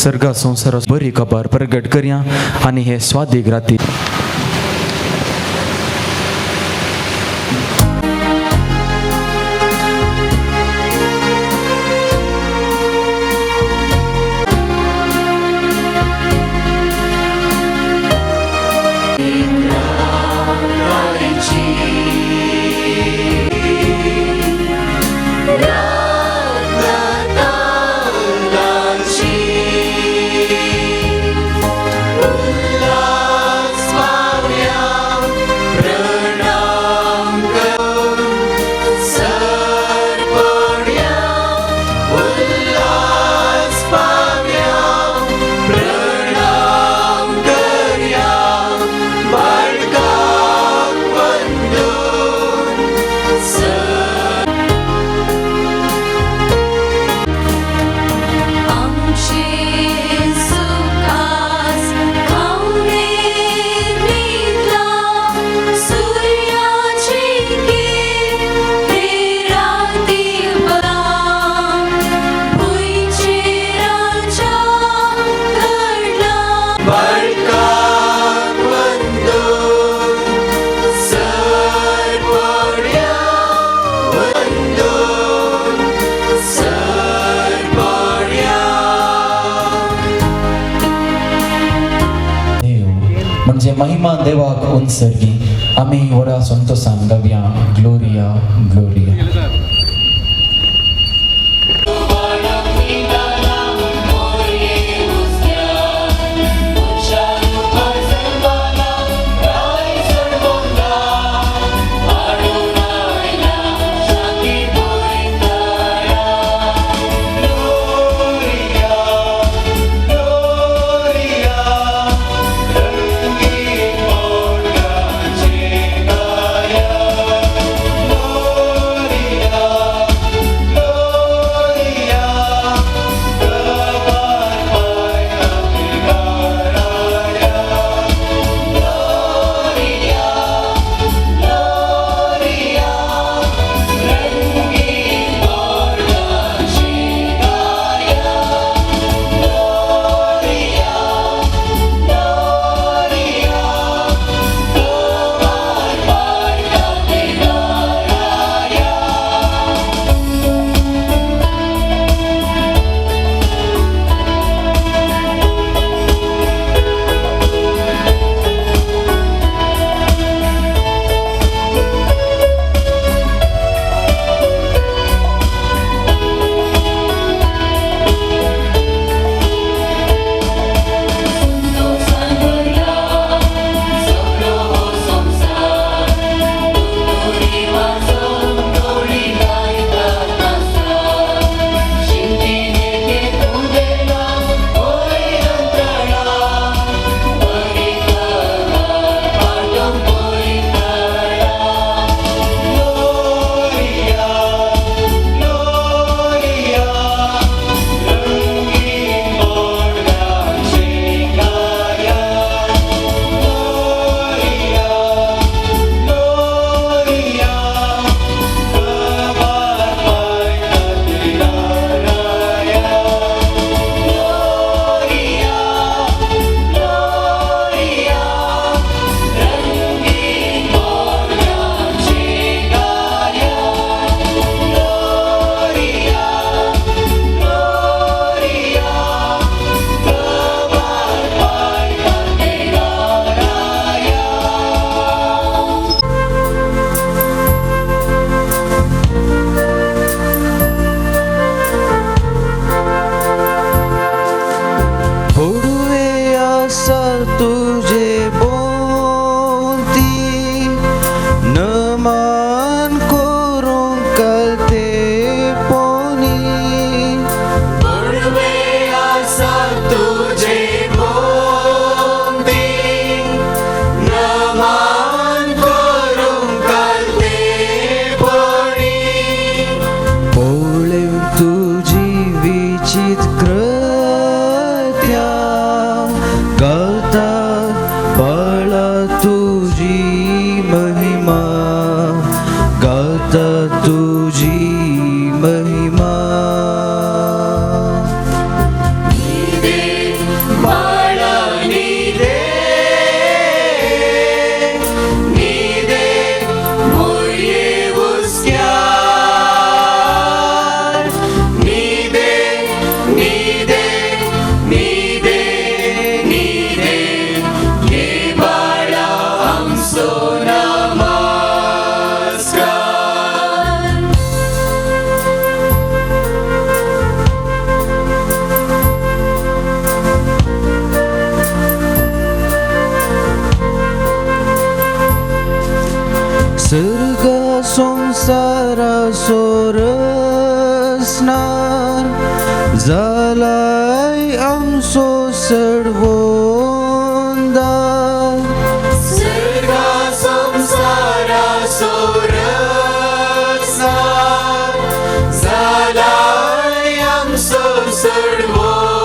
सर्गा संवसारा बरी खबर प्रगट करया आनी हे स्वादीक राती म्हणजे महिमा देवाक उंचरगी आमी व्हडा संतोसान गावया ग्लोरिया ग्लोरिया. तुझी महिमा. देव संसाराचो रचणार जालाय आमचो सर्वोंदार. सर्गा संसाराचो रचणार जालाय आमचो सर्वोंदार.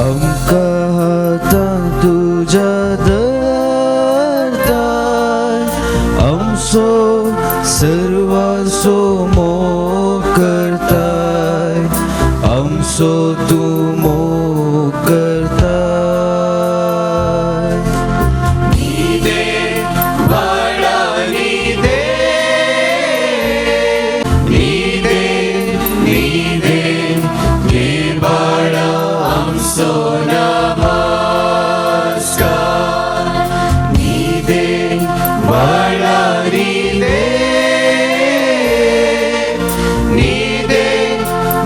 आमकां हातां तुज्या धरताय, आमचो सर्वांचो मोग करताय, आमचो तूं मोग करताय. न्हिदे बाळा न्हिदे, न्हिदे न्हिदे घे बाळा आमचो नमस्कार. न्हिदे बाळा न्हिदे, न्हिदे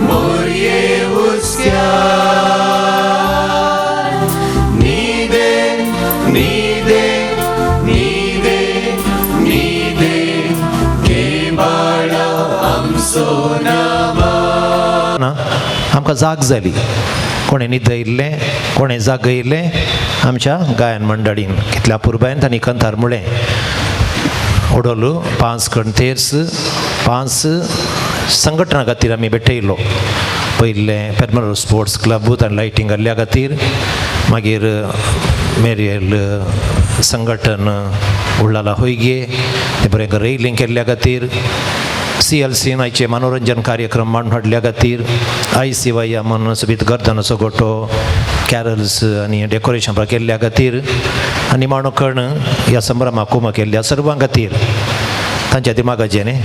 मोरये हुस्क्यार. न्हिदे न्हिदे न्हिदे न्हिदे घे बाळा आमचो नमस्कार. ना आमकां जाग जाली. कोणें न्हिदयिल्लें, कोणें जागयिल्लें आमच्या गायन मंडळीन. कितल्या पुरबायन तांणी कंतार मुळें ओडोलू पांच कंतेर्स पांच संघटना खातीर आमी भेटयलो. पयलें पेरमेलो स्पोर्ट्स क्लब ताणें लायटींग घाल्ल्या खातीर, मागीर मेरियल संघटन उल्लाला होयगे ते बरें रेलिंग केल्ल्या खातीर, सी एल सीन आयचे मनोरंजन कार्यक्रम मांडून हाडल्या खातीर, I C वाय म्हूण सोबीत गर्दनाचो गोटो कॅरल्स आनी डेकोरेशन केल्ल्या खातीर, आनी माणोकण ह्या संभ्रमाक कुमा केल्ल्या सर्वां खातीर तांच्या दिमागाचें न्ही.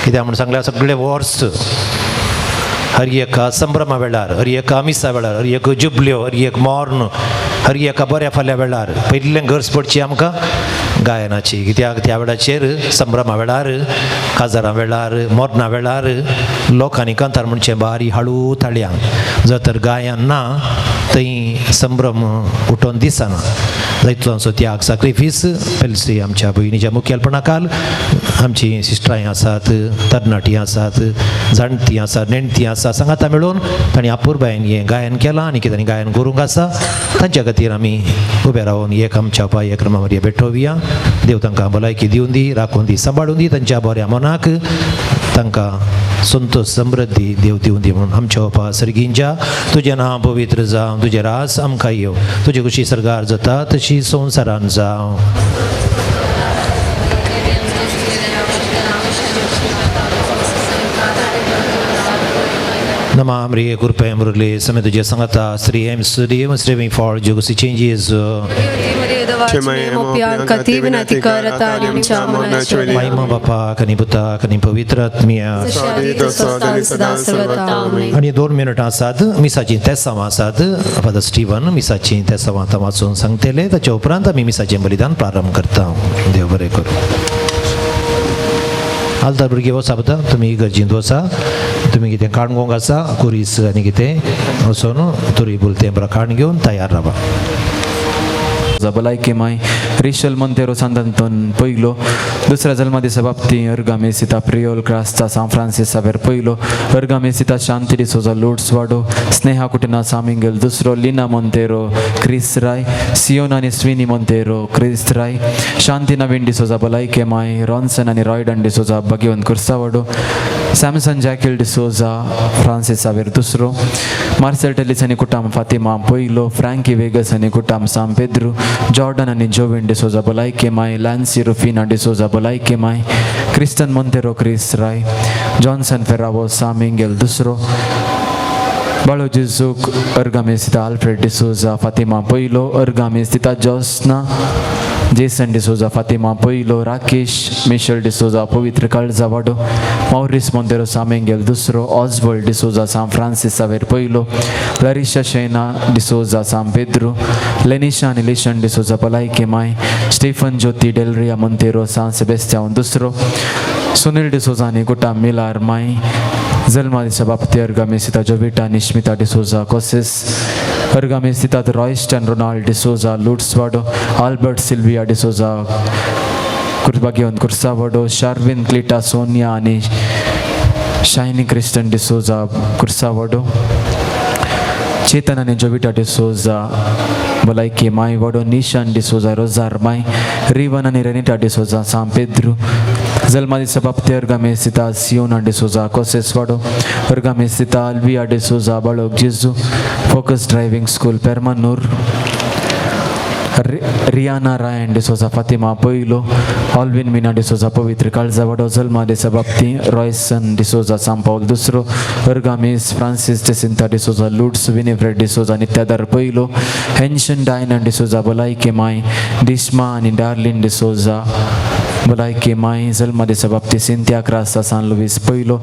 कित्याक म्हूण सांगल्यार सगळे वर्स हर एका संभ्रमा वेळार, हर एका मिसा वेळार, हर एक जुबल्यो, हर एक मॉर्न, हर एका बऱ्या फाल्यां वेळार पयलें गरज पडची आमकां गायनाची. कित्याक त्या वेळाचेर संभ्रमा वेळार, काजारां वेळार, मोरना वेळार लोकांनी कांतार म्हणचें बारी हळू ताळयांक. जर तर गायन ना थंय संभ्रम उठोवन दिसना. जायतलोसो त्याग साक्रिफीस पेलसी आमच्या भयणीच्या मुखेलपणा खाल आमची सिस्टरांय आसात, तरणाटी आसात, जाणटी आसात, नेणटी आसात, सांगाता मेळून तांणी अपुरबायेन हें गायन केलां आनी कितें गायन करूंक आसा. तांच्या खातीर आमी उबे रावन एक आमच्या पांय एक रमा भेटोवया. देव तांकां भलायकी दिवन दी, राखून दी, सांबाळून दी, तांच्या बऱ्या मनाक तांकां संतोष समृद्धी देव दिवन दी म्हणून. आमच्या बापा सर्गींच्या, तुजें नांव पवित्र जावं, तुजें रास आमकां येवं, तुजी खुशी सर्गार जाता तशी संवसारान जावं. नमा मरिये, कृपे मुरली समय तुझे संगता, स्त्री एम सुदेव श्री फॉल जुगसी चेंजेस. महिमा बापा कनी पुता कनी पवित्र आत्म्या. आनी 2 मिनटां आसात मिसाचीं तेसांवां आसात. फादर स्टीवन मिसाचीं तेसांवां आतां वाचून सांगतले. ताच्या उपरांत आमी मिसाचें बलिदान प्रारंभ करता. देव बरें करूं. आलतार भुरगीं वचा पळता, तुमी इगर्जींत वचा, तुमी कितें काणगोंक आसा कुरीस आनी कितें वचोन तुरी बुलतें बरें काण घेवन तयार रावा. भलायकी माय रिशल मोंतेरो सांतांतोन पयलो, दुसऱ्या जल्मदिसा बाबती अर्गामे सीता प्रियोल क्रास्ता सांत फ्रांसीस सावेर पयलो, अर्गामे सीता शांती डिसोजा लुड्स वाडो, स्नेहा कुटिना सामिंगेल दुसरो, लिना मोंतेरो क्रिस राय, सियोन आनी स्विनी मोंतेरो क्रिस राय, शांती नवीन डिसोजा भलायके माय रॉन्सन आनी रॉयडन डिसोजा भगवंत कुर्सावाडो, सॅमसन जॅकील डिसोजा फ्रांसीस सावेर दुसरो, मार्सेल टेलिस आनी कुटाम फातिमा पयलो, फ्रँकी वेगस आनी कुटाम साम पेद्रू, जॉर्डन आनी जोविन डिसोजा भलायके माय, लॅन्सी रुफिना डिसोजा भलायके माय, क्रिस्टन मोंतेरो क्रिस राय, जॉन्सन फेरावो सामिंगेल दुसरो, बाळो जेजूक अर्गामे स्थिता आल्फ्रेड डिसोजा फातिमा पयलो, अर्गामे स्थिता जॉस्ना जेसन डिसोजा फातिमा पयलो, राकेश मिशेल डिसोजा पवित्र काळजा वाडो, मॉरिस मोंतेरो सामेंगेल दुसरो, ऑजबॉल्ड डिसोजा सांत फ्रांसीस सावेर पयलो, लरिशा शेना डिसोजा सांत पेद्रू, लेनिशा आनी लिशन डिसोजा भलायके माय, स्टीफन ज्योती डेलरिया मोंतेरो सांत सेबेस्त्यांव दुसरो, सुनील डिसोजा आनी गुटा मिलार माय, जल्मा दिसा बाबती अर्गामे सीता जोविटा निश्मिता डिसोजा कोसिस, अर्गामे सीतात रॉयस्टन रोनाल्ड डिसोजा लुट्सवाडो, आल्बर्ट सिल्विया डिसोजा कृपा घेवन कुर्सा वडो शार्विन क्लिटा सोनिया आनी शायनी क्रिस्टन डिसोजा कुर्सा वडो चेतन आनी जोविटा डिसोजा भलायकी माय वडो निशान डिसोजा रोजार माय रिवन आनी रेनिटा डिसोजा सांग पेद्रू जल्मा दिसा बाबती अर्गामे सिता सियोना डिसोजा कोसेस वाडो अर्गामे सिता अल्विया डिसोजा बाळोक जेजू focus driving school Permanur Rihanna Ryan D'Souza Fatima Poilo Alvin Meena D'Souza पवित्र काळजा वाडो जल्मा दिसा बाबती रॉयसन डिसोजा सांपावल दुसरो अर्गामीस फ्रांसीस जेसिंता डिसोजा लुट्स विनिफ्रेड डिसोजा नित्यादार पयलो हेन्शन डायना डिसोजा भलायके माय डिस्मा आनी डार्लिन डिसोजा भलायके माय जल्मा दिसा बाबती सिंथिया क्रास्ता सान लुवीस पयलो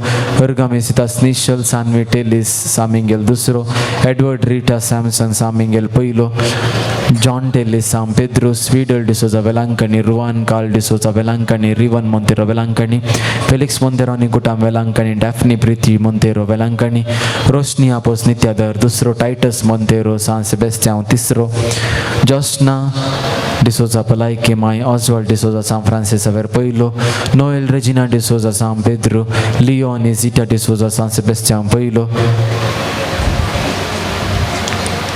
अर्गामीस सिता स्निशल सानवी टेलीस सामिंगेल दुसरो एडवर्ड रिटा सॅमसन सामिंगेल पयलो जॉन टेलीस सांग पेद्रो स्वीडल डिसोजा वेलांकणी रुवान कार्ल डिसोजा वेलांकणी रिवन मोंतेरो वेलांकणी फेलिक्स मोंतेरो आनी कुटाम वेलांकणी डॅफनी प्रिती मोंतेरो वेलांकणी रोशनी आपोस नित्यादर दुसरो टायटस मोंतेरो सांग सेबेस्त्यांव तिसरो जॉस्ना डिसोजा भलायके माय ऑजवाल्ड डिसोजा सांग फ्रांसीस वेर पयलो नोएल रेजिना डिसोजा सांग पेद्रो लियो आनी झिटा डिसोजा सांग सेबेस्त्यांव पयलो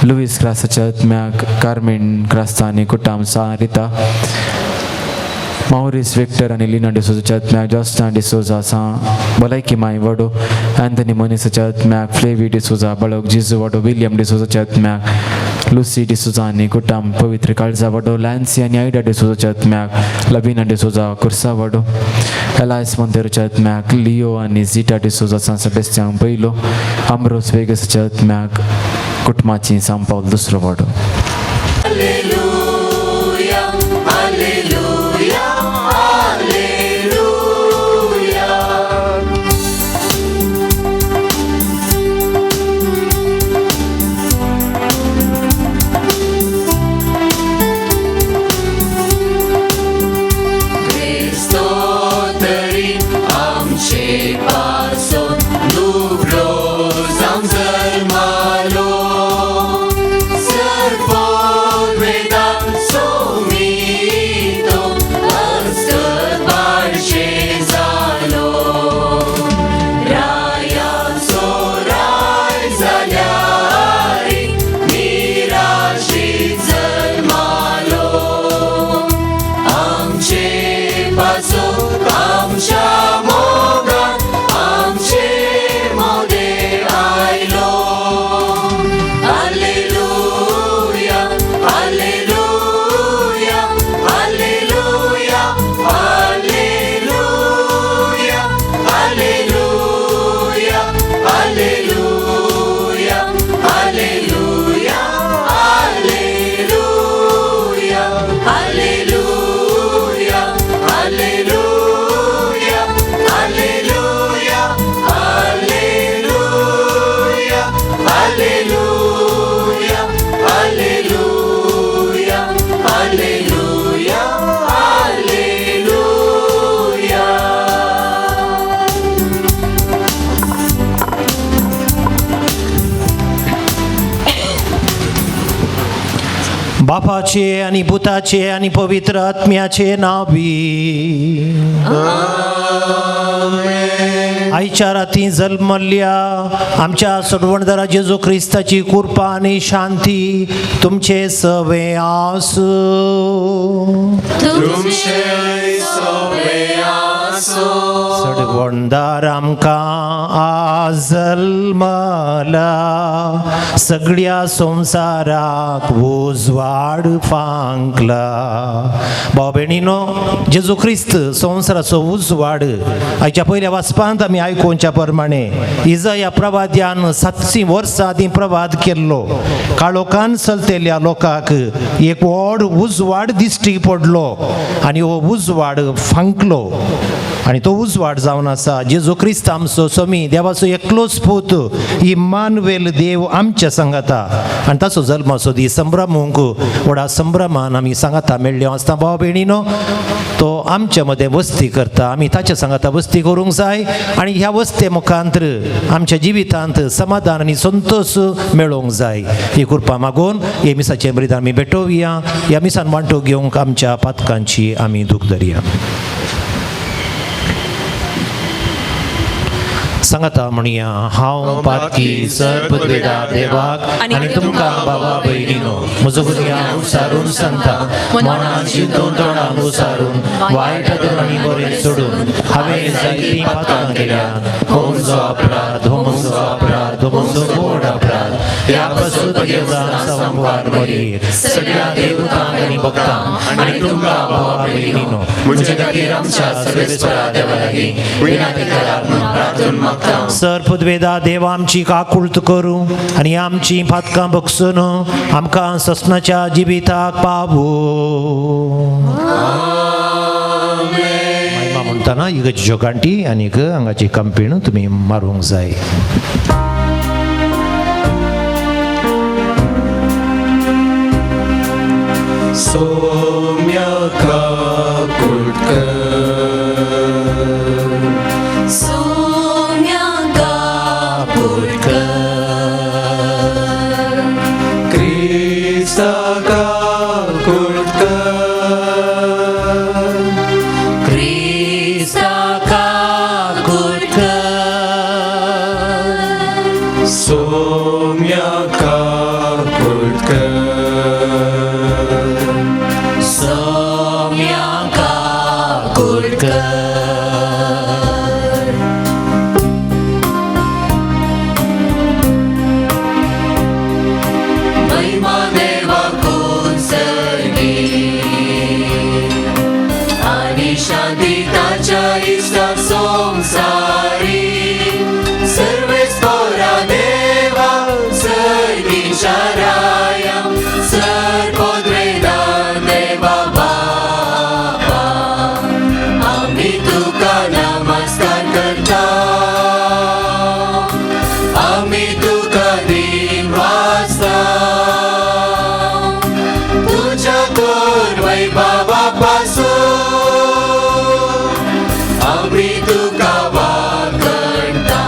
लुईस क्रासाच्या आत्म्याक कार्मेन क्रास्ता आनी कुटाम सारिता मावरीस विक्टर आनी लिना डिसोजाच्या आत्म्याक जॉस्ना डिसोजा सा भलायकी माय वडो अँथनी मनीसाच्या आत्म्याक फ्लेवी डिसोजा बाळक जिजू वडो विलियम डिसोजाच्या आत्म्याक लुसी डिसोजा आनी कुटाम पवित्र काळजा वडो लॅन्सी आनी आयडा डिसोजाच्या आत्म्याक लबिना डिसोजा कुर्सा वडो एलायस मोंतेरोच्या आत्म्याक लियो आनी झिटा डिसोजा सान सेबेस्त्यांव पयलो आम्ब्रोस वेगसाच्या आत्म्याक कुटुंबाची सांपावल दुसरो वाडो. Alleluia, Alleluia, Alleluia. क्रिस्तो तरी आमचे पासून दुबळो जावन जल्मालो सर्ववेदा सोमितो अस्तर बाळशे जालो रायाचो राय जाल्यारी निराशीत जल्मालो आमचे पासून आमच्या मोगान आमचे मोदे आयलो. Alleluia, Alleluia, Alleluia, Alleluia, Alleluia, Alleluia, Alleluia, Alleluia, Alleluia, Alleluia, Alleluia, Alleluia, Alleluia, Alleluia, Alleluia, Alleluia. बापाचे आणि पुताचे आणि पवित्र आत्म्याचे नावी आयच्या राती जल्मल्ल्या आमच्या सोडवणदारा जेजू क्रिस्ताची कृपा आणि शांती तुमचे सवे आसूं. तुमचे सोबे आसो. सडवणदार आमकां आज जल्मला सगळ्या संवसाराक उजवाड फांकला. भाव भयणीनो, जेजू क्रिस्त संवसाराचो उजवाड. आयच्या पयल्या वाचपांत आमी आयकुच्या प्रमाणे इजया प्रवाद्यान 700 वर्सां आदीं प्रवाद केल्लो. काळोखान चलतेल्या लोकांक एक व्हड उजवाड दिश्टी पडलो आनी हो उजवाड फांकलो आनी तो उजवाड जावन आसा जेजू क्रिस्त आमचो स्वामी, देवाचो एकलोच पूत, इम्मानुएल देव आमच्या सांगाता. आनी ताचो जल्माचो दीस संभ्रमूंक व्हडा संभ्रमान आमी सांगाता मेळ्ळ्यो आसता. भाव भयणीनो, तो आमच्या मदें वस्ती करता, आमी ताच्या सांगाता वस्ती करूंक जाय आनी ह्या वस्ते मुखांतर आमच्या जिवितांत समाधान आनी संतोश मेळोवंक जाय. ही कृपा मागून हे मिसाचें बलिदान आमी भेटोवया. ह्या मिसान वांटो घेवंक आमच्या पातकांची आमी दूख धरया. सांगाता म्हणया, हांव पातकी सर्पद्वेदा देवाक आनी तुमकां बाबा भयणीनो म्हजो भुरग्यांक उसारून सांगता, मनान चिंतून तोंडान उसारून वायट आनी बरें सोडून हांवें जायतीं पातकां केल्यात. हो म्हजो अपराध, हो म्हजो अपराध, हो म्हजो व्हड अपराध. ह्या पासून संवार मरीर सगळ्या देवतांक आनी भक्तांक आनी तुमकां भावा भयणीनो म्हजे खातीर आमच्या सर्वेस्परा देवा लागीं विनंती करात म्हूण प्रार्थून मागता. सर पुदवेदा देव आमची काकुळत करूं आनी आमची पातकां बगसून आमकां ससनाच्या जिविताक पावूं. महिमा म्हणटना इगर्जेच्यो घांटी आनीक हांगाची कंपीण तुमी मारूंक जाय. सोम्या काकुळकर, सोम्या काकुळकर, क्रिस्ता काकुळकर, क्रिस्ता काकुळकर, सोम्या काकुळकर, सोम्या काकुळकर. महिमा देवाकून सर्गी आनी शांती ताच्या इश्टाक संवसारी. सर्वेस्परा देवा सर्गीच्या राया, सर्वद्वेदा देवा बापा, आमी तुका नमस्कार करता, आमी तुका दिन वाचता, तुझ्या तर वैभवा पासून आमी तुका वागणता.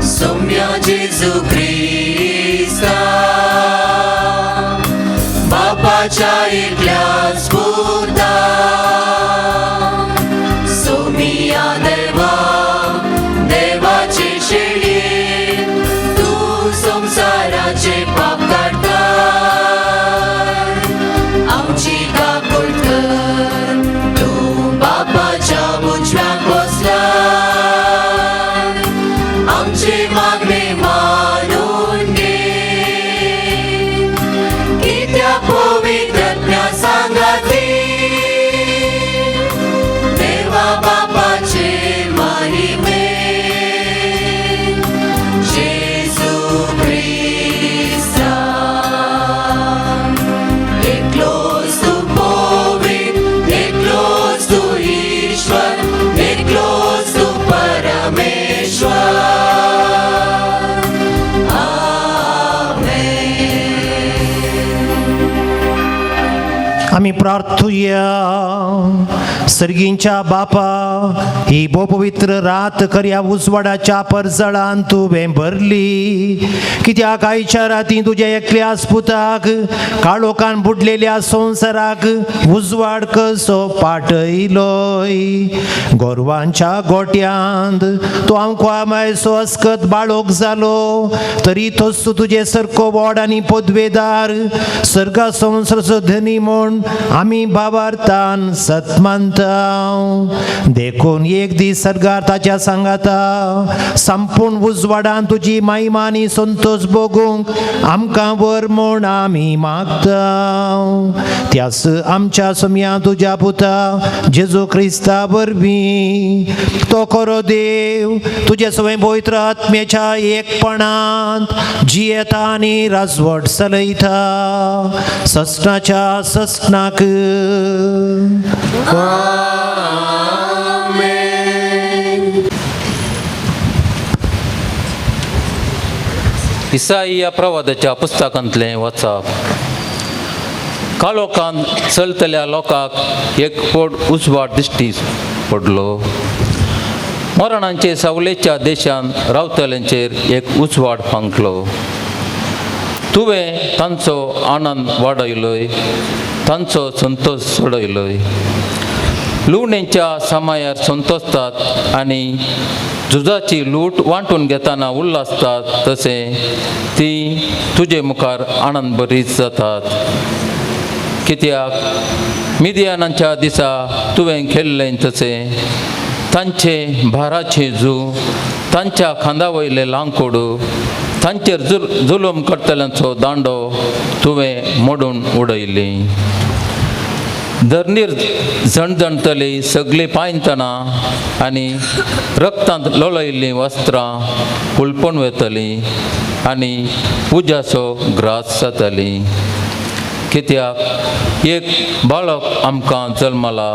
सोम्या जेजू क्रिस्ता बापाच्या एकल्याच पुता, सोमिया देवा देवाचे शेळये, तूं संवसाराचे पाप काडटा, आमची काकूळ कर, तूं बापाच्या उजव्याक बसला, आमची मागणी मानून घे, कित्याक पवित्रज्ञा सांगाती देवा बापाचे महिमे जेजू क्रिस्ता. एकलोच तूं पवित्र, एकलोच तूं ईश्वर, एकलोच तूं परमेश्वर. आमेन. आमी प्रार्थुया. सर्गींच्या बापा, ही भोवपवित्र रात खऱ्या उजवाडाच्या परजळान तुवें भरली, कित्याक आयच्या राती तुज्या एकल्या पुताक काळोखान बुडलेल्या संवसाराक उजवाड कसो पाटयलोय. गोरवांच्या गोट्यांत तूं आमकां मायसो अस्कत बाळोक जालो, तरी तोच तुजे सारको व्हड आनी पदवेदार सर्गा संवसाराचो धनी म्हूण आमी बाबार्थान सत मानता. देखून एक दीस सर्गार ताच्या सांगाता संपूर्ण उजवाडान तुजी महिमा आनी संतोष भोगूंक आमकां वर म्हूण आमी मागता. त्यास आमच्या सोम्या तुज्या पुता जेजू क्रिस्ता वरवीं तो खरो देव तुजे सवय पवित्र आत्म्याच्या एकपणांत जियेता आनी राजवट चलयता ससनाच्या ससनाक. इसाई या प्रवादाच्या पुस्तकांतलें वाचप. काळोखान चलतल्या लोकांक एक व्हड उजवाड दिश्टी पडलो. मरणांचे सावलेच्या देशान रावतल्यांचेर एक उजवाड फांकलो. तुवें तांचो आनंद वाडयलोय, तांचो संतोश सोडयलोय. लुवणेच्या समायार संतोसतात आनी झुजाची लूट वांटून घेतना उल्हासतात तशें ती तुजे मुखार आनंद बरीच जातात. कित्याक मिदियानांच्या दिसा तुवें केल्लें तशें तांचे भाराचे जू तांच्या खांदा वयले लांकूड तांचेर जुलूम करतल्यांचो दांडो तुवें मोडून उडयली. धरणीर झणझणटली सगळीं पांयतणां आनी रक्तांत लोळयल्लीं वस्त्रां हुलपून वेतलीं आनी उज्याचो ग्रास जातली. कित्याक एक बाळक आमकां जल्मला,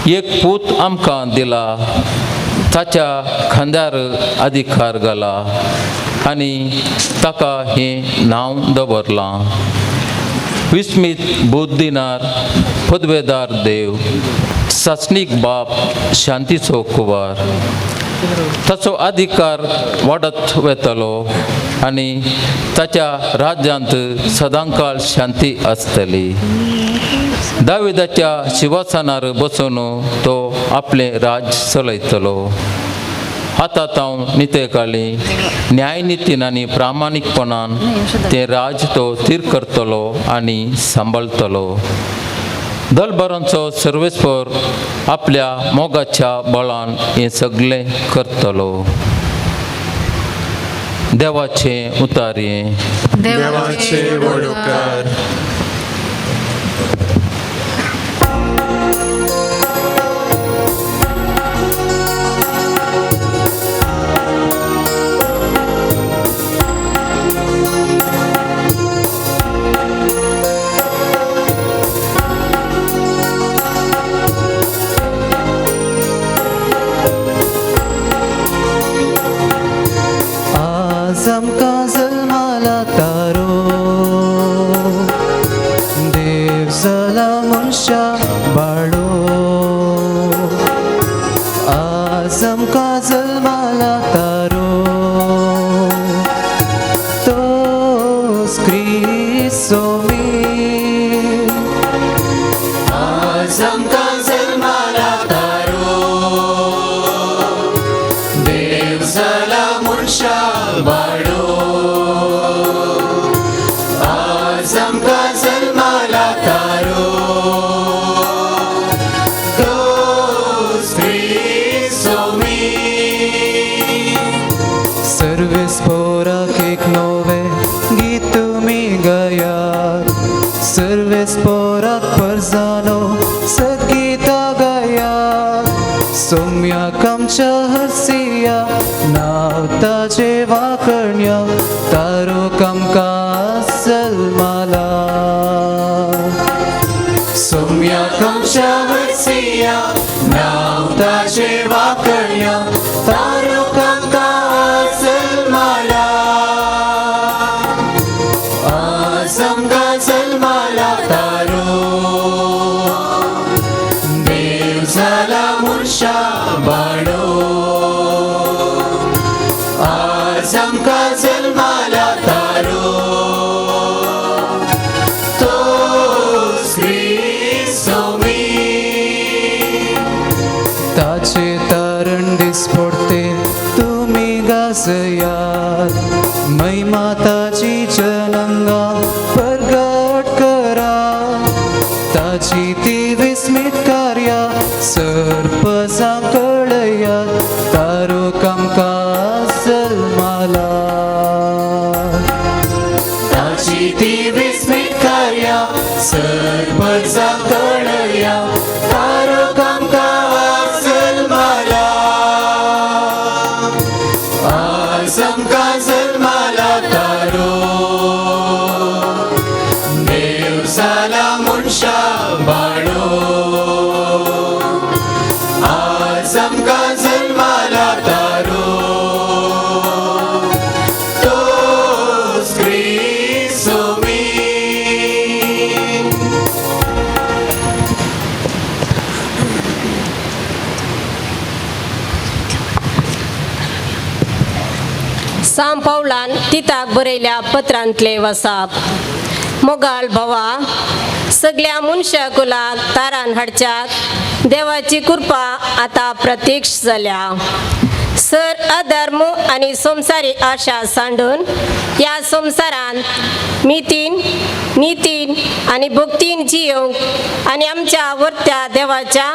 एक पूत आमकां दिला, ताच्या खांद्यार अधिकार घाला आनी ताका हें नांव दवरलां, विस्मीत बुद्धिनार पदवेदार देव, सासणीक बाप, शांतीचो कुवार. ताचो अधिकार वाडत वेतलो आनी ताच्या राज्यांत सदांकाळ शांती आसतली. दाविदाच्या शिवासनार बसून तो आपलें राज्य चलयतलो. आतां तांव नितेकाली न्यायनितीन आनी प्रामाणीकपणान तें राज्य तो थीर करतलो आनी सांबाळटलो. दलभरांचो सर्वेस्पर आपल्या मोगाच्या बळान हें सगळें करतलो. देवाचें उतारयें. देवाचे व्हड उपकार. आज आमकां जल्माला तारो, देव जाला मनशा बाळो. आज आमकां जल्माला तारो, तोच क्रिस्त. आज आमकां जल्माला तारो, देव जाला मनशा बाळो. आज आमकां जल्माला तारो, तोच क्रिस्त. सर्वेस्पोराक एक नवें गीत तुमी गायात, सर्वेस्पोराक परजानो सगीता गायात. सोम्याक आमच्या हरसिया नांव ताजें वाकण्या, तारो आमकां जल्माला. सोम्याक आमच्या हरसिया नांव ताजें वाकण्या, तारो आमकां जल्माला. आज आमकां जल्माला तारो, देव जाला मनशा बाळो. आज आमकां जल्माला तारो, तोच क्रिस्त. ताचे तारण दिसपडते तुमी गाजयात, महिमा ताची जनंगा प्रगट करा. ताची ती विस्मीत कार्या सर्पजां कळयात, तारो आमकां जल्माला. ताची ती विस्मीत कार्या सर्पजां कळया, तारो आमकां जल्माला. आज आमकां जल्माला तारो, देव जाला मनशा बाळो. आज आमकां जल्माला तारो, तोच क्रिस्त. साम पावलान तिताक बरयल्या पत्रांतले वसाप. मोगाळ भावा, सगळ्या मनशा कुलाक तारान हाडच्याक देवाची कृपा आतां प्रत्यक्ष जाल्या. सर अधर्म आनी संवसारी आशा सांडून ह्या संवसारांत मितीन नितीन आनी भक्तीन जियोवंक आनी आमच्या वर्त्या देवाच्या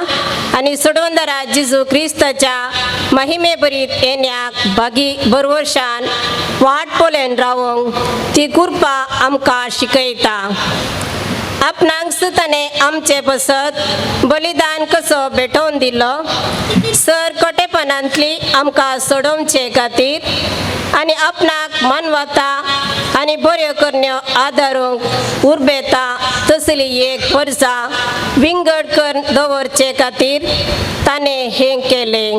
आनी सोडवंदरा जेजू क्रिस्ताच्या महिमेभरीत येण्याक भागी बरवर्शान वाट पळोवन रावंक ती कृपा आमकां शिकयता. आपणाक ताणें आमचे पसत बलिदान कसो भेटोवन दिलो सर कोटेपणांतली आमकां सोडोवचे खातीर आनी आपणाक मानवता आनी बऱ्यो करण्यो आदारूंक उर्बेता तसली एक परसा विंगड करून दवरचे खातीर ताणें हें केलें.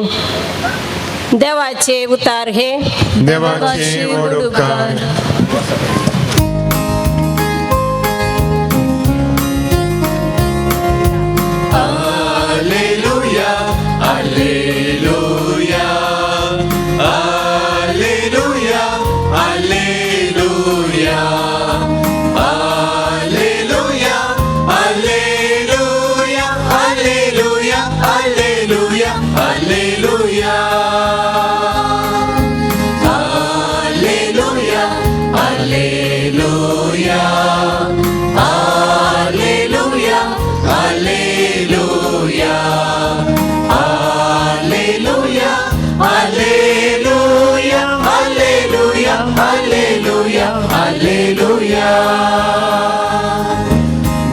देवाचे उतार हे. देवाचे व्हड उपकार. Alleluia, Alleluia, Alleluia, Alleluia, Alleluia, Alleluia, Alleluia, Alleluia, Alleluia, Alleluia, Alleluia, Alleluia, Alleluia, Alleluia, Alleluia, Alleluia, Alleluia, Alleluia.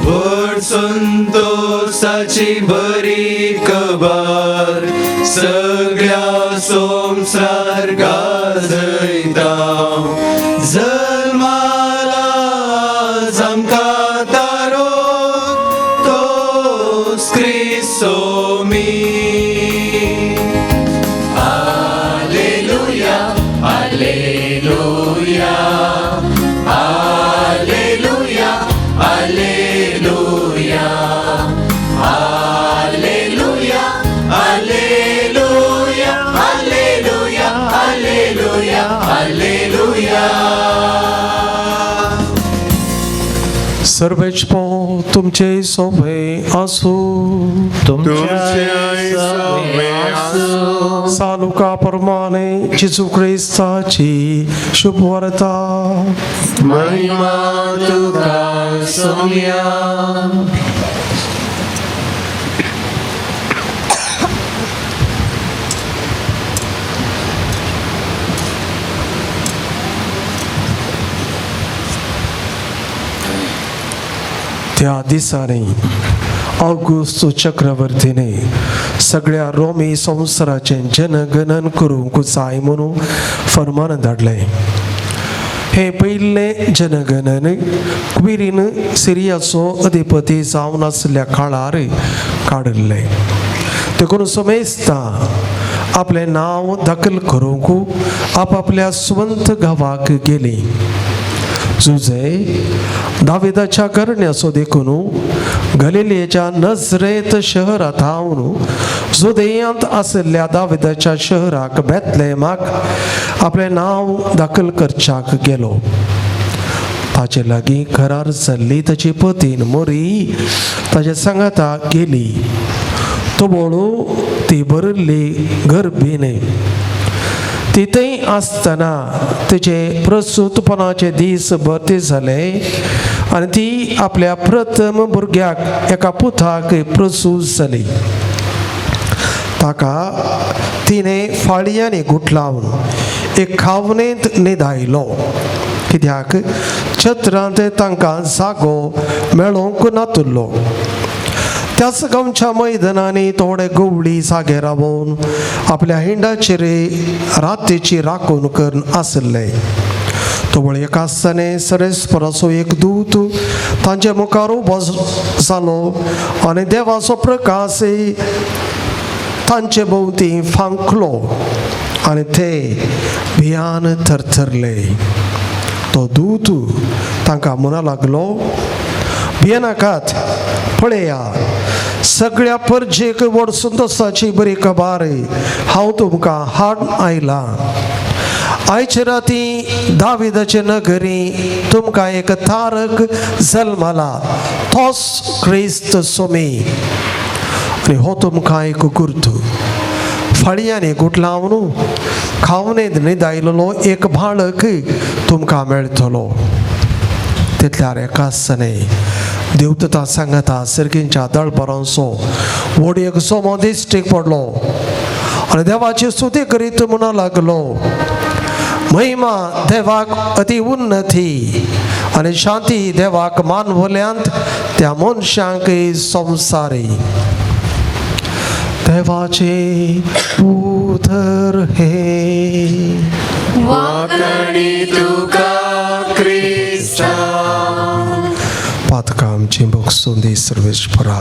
व्हड संतोषाची बरी खबर सगळ्या संवसार गाजयता. जल्माला आमकां तारो तोच क्रिस्तोमी. Alleluia, Alleluia, Alleluia, Alleluia, Alleluia, Alleluia, Alleluia, Alleluia, Alleluia. सर्वेस्पर तुमचे सोबे आसूं. तुमचे सवे आसूं. सालुका प्रमाणे जेजू क्रिस्ताची शुभवार्ता. महिमा तुका सोम्या. त्या दिसांनी ऑगस्ट चक्रवर्तीने सगळ्या रोमी संवसाराचें जनगणन करूंक जाय म्हणून फर्मान धाडलें. हें पयलें जनगणन क्विरीन सिरियाचो अधिपती जावन आसल्या काळार काडिल्लें. देखून समेस्तां आपलें नांव दाखल करूंक आपापल्या स्वंत गांवाक गेलीं. जुजे दाविदाच्या करण्याचो देखून गलिलेच्या नजरेत शहरात हावन जुदेयांत आशिल्ल्या दाविदाच्या शहराक बेतलेमाक आपलें नांव दाखल करच्याक गेलो. ताचे लागीं करार जाल्ली ताची पतीन मोरी ताच्या सांगाता गेली. तो बोळू ती भरिल्ली गर्भीने. ती थंय आसतना तिचे प्रसूतपणाचे दीस भरती जाले आनी ती आपल्या प्रथम भुरग्याक एका पुताक प्रसूत जाली. ताका तिणें फाळयांनी गुठलावन एक खावणेंत न्हिदायलो, कित्याक छत्रांत तांकां जागो मेळोवंक नातुल्लो. त्याच गांवच्या मैदानांनी थोडे गवळी जागे रावोवन आपल्या हिंडाचेर रातीची राखून करून आशिल्ले. तवळ एक आसतना सरेस्पराचो एक दूत तांचे मुखार उबो जालो आनी देवाचो प्रकाश तांचे भोंवती फांकलो आनी ते भियान थरथरले. तो दूत तांकां म्हणा लागलो, भियेनाकात, पळया सगळ्या परजेक व्हड संतोसाची बरी खबर हांव तुमकां हाड आयलां. आयचे राती दाविदाचे नगरी तुमकां एक तारक जल्मला, तोच क्रिस्त सोमी. आनी हो तुमकां एक गुर्तू, फळयांनी गुटलावन खावनेंत न्हिदायलेलो एक बाळक तुमकां मेळटलो. तितल्यार एकासने देवदूता सांगता सिरगींच्या दळबरांचो व्हड एक सोमो दिश्टीक पडलो आनी देवाची स्तुती करीत म्हणूंक लागलो, महिमा देवाक अति उन्नती आनी शांती देवाक मानवल्यांत त्या मनशांक संवसारी. देवाचे उतर हे. वाकणी तुका क्रिस्ता. पातकां आमची भोगसून दी सर्वेस्परा.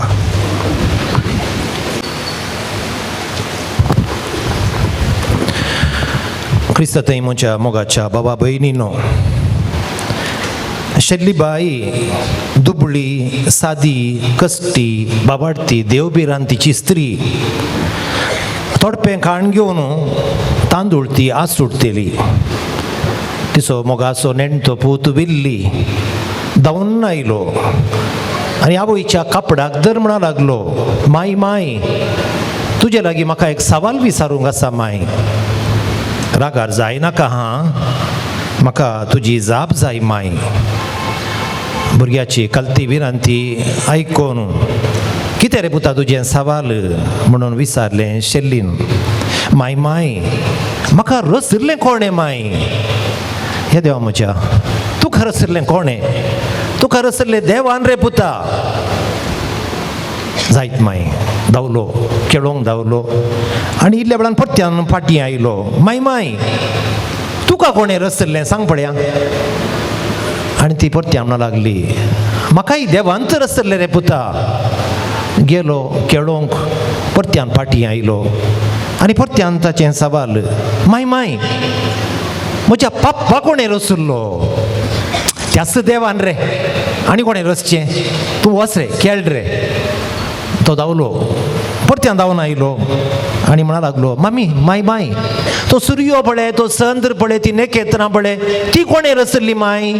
क्रिस्ता थंय म्हज्या मोगाच्या बाबा भयणीनो, शेल्लीबाई दुबळी, सादी, कश्टी, बाबाडती, देवभिरांतीची स्त्री थोडपें खाण घेवन तांदूळ ती आसुडटेली. तिचो मोगाचो नेणटो पूत विल्ली धांवून आयलो आनी आवयच्या कापडाक धर म्हणा लागलो, माय माय तुजे लागीं म्हाका एक सवाल विचारूंक आसा माय, रागार जायनाका हां, म्हाका तुजी जाप जाय माय. भुरग्याची कलती विनंती आयकून कितें रे पुता तुजें सवाल म्हणून विचारलें शेल्लीन. माय माय म्हाका रसिल्लें कोणें माय? हे देवा म्हज्या, तुका रसिल्लें कोणें? तुका रसिल्लें देवान रे पुता. जायत माय, धांवलो खेळोंक धांवलो आनी इल्ल्या वेळान परत्यान फाटीं आयलो. माय माय तुका कोणें रसिल्लें सांग पळया. आनी ती परती म्हणा लागली, म्हाकाय देवान तर रसिल्लें रे पुता. गेलो खेळोंक, परत्यान फाटीं आयलो आनी परत्यान ताचें सवाल, माय माय म्हज्या पप्पा कोणें रसिल्लो? त्याच देवान रे, आनी कोणें रसचें? तूं वच रे खेळ रे. तो धांवलो, परत्यान धांवन आयलो आनी म्हणा लागलो, मामी माय माय तो सुर्यो पळय, तो चंद्र पळय, ती नखेत्रां पळय, ती कोणें रसिल्ली माय?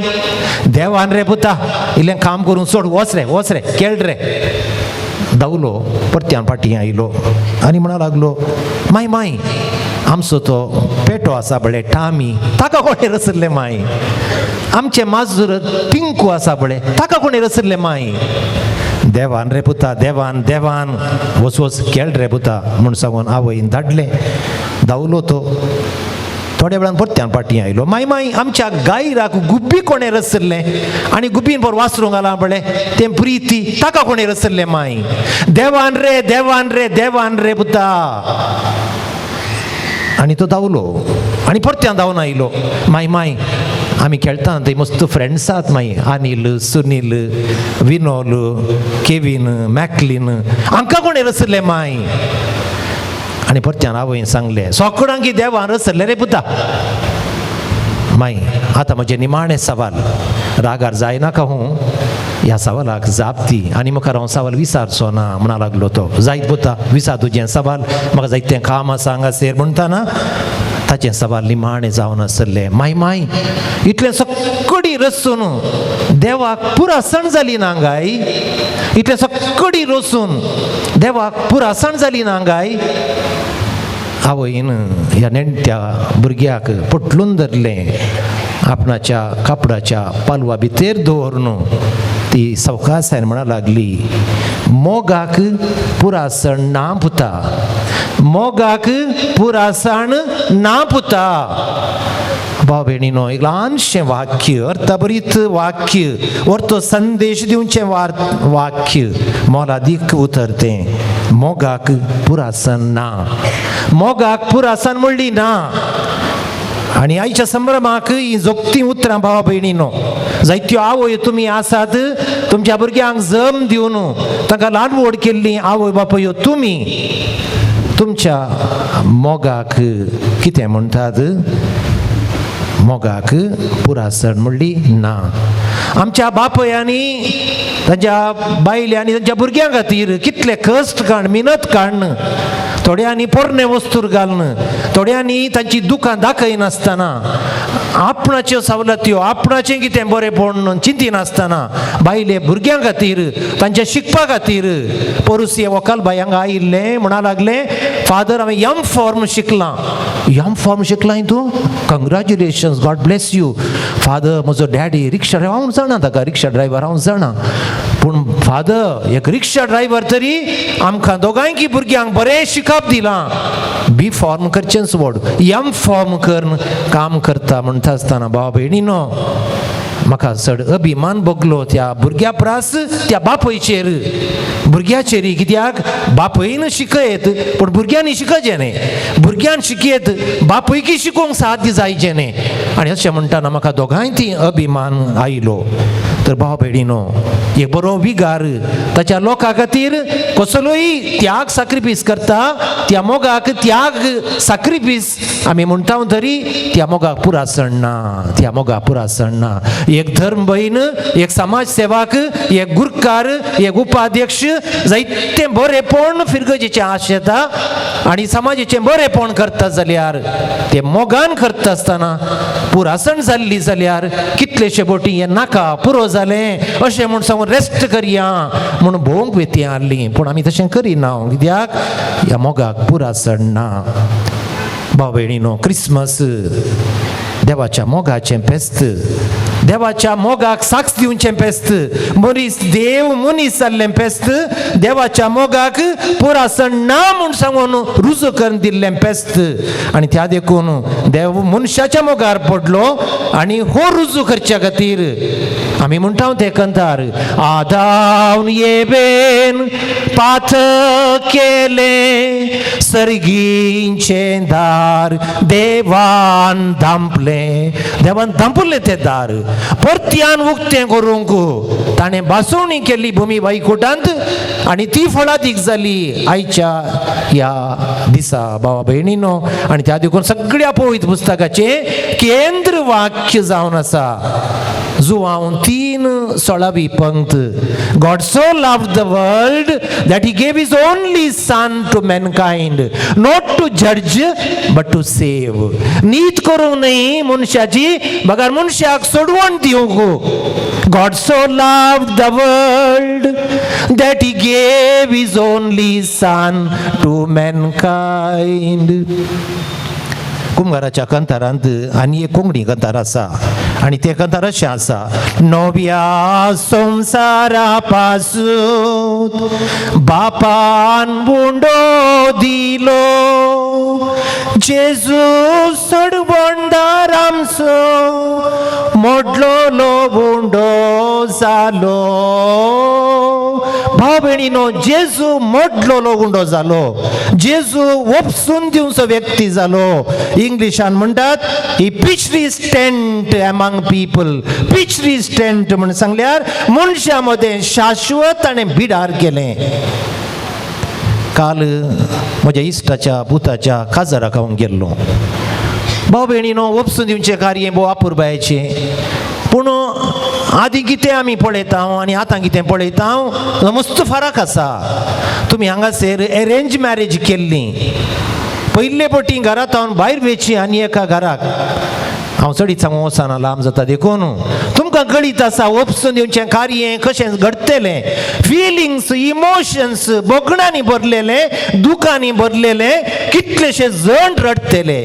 देवान रे पुता, इल्लें काम करून सोड, वच रे वच रे खेळ रे. धांवलो, परत्यान फाटीं आयलो आनी म्हणा लागलो, माय माय आमचो तो पेटो आसा पळय टामी, ताका कोणें रसिल्लें माय? आमचें माजूर टिंकू आसा पळय, ताका कोणें रसिल्लें माय? देवान रे पुता, देवान देवान, वच वच खेळ रे पुता म्हूण सांगून आवयन धाडलें. धांवलो तो, थोड्या वेळान परत्यान फाटीं आयलो. माय माय आमच्या गायराक गुब्बी कोणें रसिल्लें आनी गुब्बीन पर वासरूंक घालां पळय तें प्रिती, ताका कोणें रसिल्लें माय? देवान रे देवान रे देवान रे पुता. आनी तो धांवलो आनी परत्यान धांवन आयलो. माय माय आमी खेळटा थंय मस्त फ्रेंड्स आसात मागीर, अनिल, सुनील, विनोल, केवीन, मॅकलीन, हांकां कोणें रसिल्लें माय? आनी परत्यान आवयन सांगलें, सोकडांकी देवान रसिल्लें रे पुता. माय आतां म्हजें निमाणें सवाल, रागार जायनाका हूं, ह्या सवालाक जाप दी आनी मुखार हांव सवाल विचारचो ना म्हणा लागलो तो. जायत पुता, विचार तुजें सवाल, म्हाका जायत तें काम आसा हांगासर म्हणटाना ताचें सवाल निमाणें जावन आसलें, माय माय इतलें सकडी रसून देवाक पुरासण जाली ना गाय? इतलें सकडी रसून देवाक पुरासण जाली ना गाय? आवयन ह्या नेणट्या भुरग्याक पोटलून धरलें, आपणाच्या कापडाच्या पालवा भितर दवरून ती सवकासायन म्हणा लागली, मोगाक पुरासण ना पुता, मोगाक पुरासण ना पुता. भाव भयणीनो, एक ल्हानशें वाक्य, अर्थभरीत वाक्य, अर्थ संदेश दिवचें वाक्य, मोलादीक उतर तें. मोगाक पुरासन ना, मोगाक पुरासन म्हणली ना. आनी आयच्या संभ्रमाक ही जोगती उतरां भावा भयणीनो, जायत्यो आवय तुमी आसात, तुमच्या भुरग्यांक जम दिवन तांकां ल्हान व्हड केल्ली आवय बापूय तुमी तुमच्या मोगाक कितें म्हणटात? मोगाक पुरासण म्हणली ना. आमच्या बापयांनी तांच्या बायल्यांनी तांच्या भुरग्यां खातीर कितले कश्ट काड, मिनत काडून थोड्यांनी पोरणे वस्तूर घालून, थोड्यांनी तांची दुकां दाखयनासतना, आपणाच्यो सवलत्यो आपणाचें कितें बरेंपण चिंतिनासतना बायले भुरग्यां खातीर, तांच्या शिकपा खातीर. पोरूस हे वकाल बाय हांगा आयिल्लें, म्हणा लागलें, फादर हांवें यम फॉर्म शिकलां. यम फॉर्म शिकलां तूं? Congratulations, God bless you. Father म्हजो डॅडी रिक्षा ड्रायव्हर, हांव जाणा ताका रिक्षा ड्रायव्हर हांव जाणा, पूण फादर एक रिक्षा ड्रायव्हर तरी आमकां दोगांयकी भुरग्यांक बरें शिकप दिलां. बी फॉर्म करचेंच व्हड, यम फॉर्म करून काम करता म्हणटा आसतना भाव भयणीनो म्हाका चड अभिमान भोगलो त्या भुरग्या प्रास त्या बापयचेर, भुरग्याचेर. कित्याक बापयन शिकयत पूण भुरग्यांनी शिकचें न्ही, भुरग्यान शिकयत बापयकी शिकोवंक साध्य जायचें न्ही. आनी अशें म्हणटाना म्हाका दोगांय ती अभिमान आयलो. तर भाव भयणीनो एक बरो विगार ताच्या लोकां खातीर कसलोय त्याग साक्रिफीस करता, त्या मोगाक त्याग साक्रिफीस आमी म्हणटा तरी त्या मोगाक पुरासण ना, त्या मोगाक पुरासण ना. एक धर्म भयण, एक समाज सेवक, एक गुरकार, एक उपाध्यक्ष जायते बरेपण फिरगजेचें आश येता आनी समाजाचें बरेपण करता जाल्यार ते मोगान करता आसतना पुरासण जाल्ली जाल्यार कितलेशे बोटी हें नाका पुरो जालें अशें म्हूण सांगून रेस्ट करया म्हूण भोवंक वेती आहली, पूण आमी तशें करिना. कित्याक ह्या मोगाक पुरासण ना. भाव भयणीनो क्रिसमस देवाच्या मोगाचें फेस्त, देवाच्या मोगाक साक्ष दिवचें फेस्त, मनीस देव मनीस जाल्लें फेस्त, देवाच्या मोगाक पुरासण ना म्हूण सांगून रुजू करून दिल्लें फेस्त. आनी त्या देखून देव मनशाच्या मोगार पडलो आनी हो रुजू करच्या खातीर आमी म्हणटा ते कंतार आदावन येबेन पाथ केलें सर्गींचें दार देवान धांपलें, देवान धांपुल्लें तें दार परत्यान उक्तें करूंक ताणें बासवणी केली भुमी वैकुटांत आनी ती फळादीक जाली आयच्या ह्या दिसा भावा भयणीनो. आनी त्या देखून सगळ्या पवित्र पुस्तकाचें केंद्र वाक्य जावन आसा Joao 3:16 पंक्त, God so loved the world that he gave his only son to mankind, not to judge but to save. नीत करूंक न्हय मनशाची बगर मनशाक सोडवण दिवंक. God so loved the world that he gave his only son to mankind. कुंभाराच्या कंतारांत आनी एक कोंकणी कंतार आसा आनी तें कंतार अशें आसा, नव्या संवसारा पासून बापान उंडो दिलो, जेजू सोडवणदार आमचो मोडलोलो उंडो जालो. भाव भयणीनो जेजू मोडलोलो उंडो जालो, जेजू ओपसून दिवचो व्यक्ती जालो. इंग्लिशान म्हणटात he pitched his tent among people. Pitched his tent म्हण सांगल्यार मनशां मदें शाश्वत ताणें बिडार केलें. काल म्हज्या इश्टाच्या पुताच्या काजाराक हांव गेल्लो. भाव भयणीनो ओपसून दिवचें कार्य भोव अपुरबायेचें, पूण आदीं कितें आमी पळयता आनी आतां कितें पळयता मस्त फरक आसा. तुमी हांगासर एरेंज मॅरेज केल्ली, पयले पटी घरांत हांव भायर वेची आनी एका घराक हांव चडीत सांगूंक वचना, लांब जाता देखून. तुमकां कळीत आसा ओपसून दिवचें कार्य कशें घडटलें. फिलिंग्स इमोशन्स भोगणांनी भरलेले, दुखांनी भरलेले, कितलेशे जण रडटले.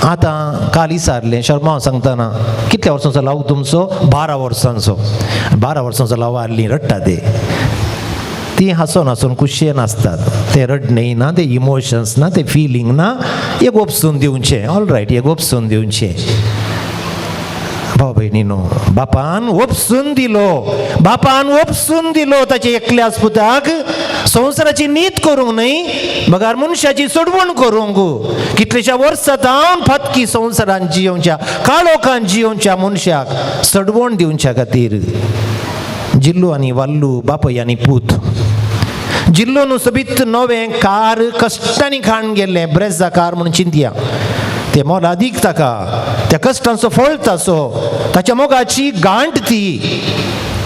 आतां काल विचारलें शर्मा हांव सांगतना कितल्या वर्सांचो लाव तुमचो? 12 वर्सांचो. 12 वर्सांचो लाव आहली रडटा ते, ती हांसोन हांसोन खुशयेन आसतात. ते रडणें ना, ते इमोशन्स ना, ते फिलींग ना. एक ओपसून दिवचें, ऑल रायट, एक ओपसून दिवचें. भाव भयणीनो बापान ओपसून दिलो, बापान ओपसून दिलो ताचे एकल्याच पुताक संवसाराची नीत करूंक न्हय बगर मनशाची सोडवण करूंक. कितलेश्या वर्सां जावन फातकी संवसारान जियोवच्या काळोखान जियोवच्या मनशाक सोडवण दिवच्या खातीर. जिल्लू आनी वाल्लू बापय आनी पूत. जिल्लो सोबीत नवें कार कश्टांनी खाण गेल्लें ब्रेजा कार म्हणून चिंतया, ते मोलादीक ताका त्या कश्टांचो फळ ताचो, ताच्या मोगाची गांठ ती.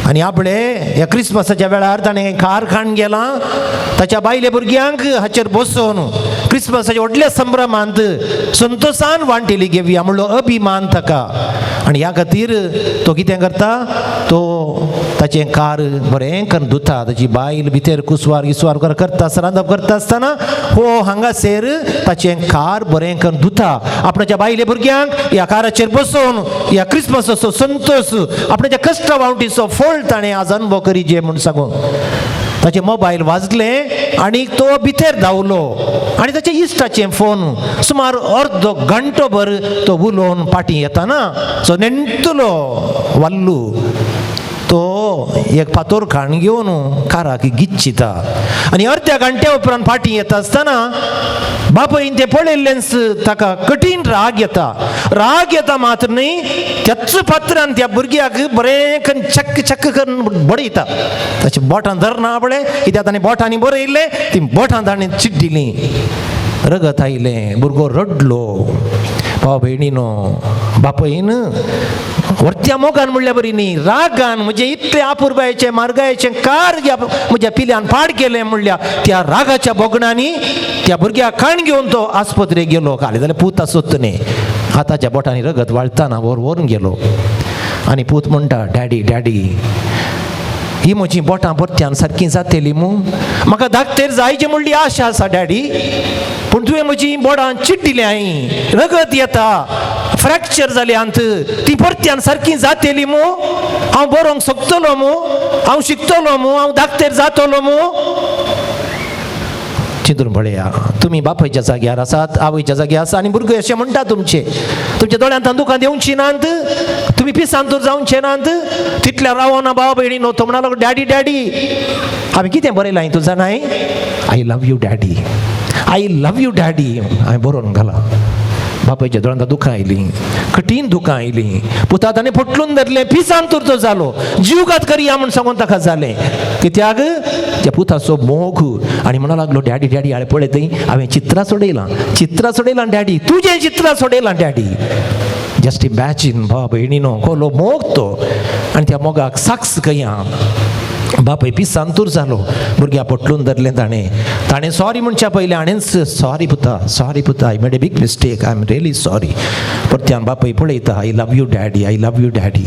आनी आपले ह्या क्रिसमसाच्या वेळार ताणें कार खाण गेलां ताच्या बायले भुरग्यांक हाचेर बसोवन क्रिसमसाच्या व्हडल्या संभ्रमांत संतोशान वांटेली घेवया म्हणलो अभिमान ताका. आनी ह्या खातीर तो कितें करता, तो ताचें कार बरें करून धुता. ताची बायल भितर कुसवार गिसवार करता रांदप करता आसतना हो हांगासर ताचें कार बरें करून धुता. आपणाच्या बायले भुरग्यांक ह्या काराचेर बसोवन ह्या क्रिसमसाचो संतोश आपणाच्या कश्ट वावटीचो फळ ताणें आज अनुभव करीजे म्हूण सांगून ताचें मोबायल वाजलें आनी तो भितर धांवलो आनी ताच्या इश्टाचें फोन सुमार अर्दो घंटो भर तो उलोवन फाटीं येताना सो नेणटलो वाल्लू तो एक फातोर खाण घेवन काराक गिच्चिता आनी अर्द्या घंट्या उपरांत फाटीं येता आसतना बापायन तें पळयल्लेंच ताका कठीण राग येता. राग येता मात्र न्हय, त्याच पात्रान त्या भुरग्याक बरें करून चक्क चक्क करून बडयता. ताच्या बोटां धरना पळय कित्याक ताणें बोटांनी बरयल्लें ती बोटां ताणें चिड्डिलीं, रगत आयलें, भुरगो रडलो. भाव भयणीनो, बापायन व्हरत्या मोगान म्हणल्या बरी न्ही, रागान म्हजें इतलें आपुरबायेचें मार्गायेचें कार म्हज्या पिल्यान पाड केलें म्हणल्या त्या रागाच्या भोगणांनी त्या भुरग्याक खाण घेवन तो आस्पत्रेक गेलो. घाले जाल्यार पूत आसत न्ही, हाताच्या बोटांनी रगत वाळटाना व्हरून गेलो. आनी पूत म्हणटा, डॅडी डॅडी ही म्हजी बोटां परत्यान सारकीं जातली मू, म्हाका धाकटेर जायची म्हणली आशा आसा डॅडी, पूण तुवें म्हजी बोटां चिड्डिलीं हांवें, रगत येता, फ्रॅक्चर जाली आंत, ती परत्यान सारकी जातली मू, हांव बरोवंक शकतलो मू, हांव शिकतलो मू, हांव धाकटेर जातलो मू. चिंतून पळया, तुमी बापायच्या जाग्यार आसात, आवयच्या जाग्यार आसा आनी भुरगे अशें म्हणटा तुमचे, तुमच्या दोळ्यांत दुकां देंवची नात, तुमी पिसांतूर जावचे नात, तितल्या रावना भाव भयणी न्हू. तो म्हणा लागलो, डॅडी डॅडी हांवें कितें बरयलां तूं जाणाय, I love you daddy, I love you daddy हांवें बरोवन घालां. बापायच्या दोळ्यांत दुखां आयलीं, कठीण दुखां आयलीं. पुता ताणें पोटलून धरलें, पिसांतूर तो जालो, जीवघात करया म्हूण सांगून ताका जालें. कित्याक त्या पुताचो मोग. आनी म्हणा लागलो, डॅडी डॅडी हांवें पळय थंय हांवें चित्रां सोडयलां, चित्रां सोडयलां डॅडी, तुजें चित्रां सोडयलां डॅडी. जस्ट इमॅजीन भाव भयणीनो, कोलो मोग तो. आनी त्या मोगाक साक्स कया. बापय पिसांतूर जालो, भुरग्या पोटलून धरलें ताणें. ताणें सॉरी म्हणच्या पयलें हाणेंच सॉरी पुता, सॉरी पुता, I made a big mistake, I am really sorry. परत्यान बापय पळयता, I love you daddy, I love you daddy.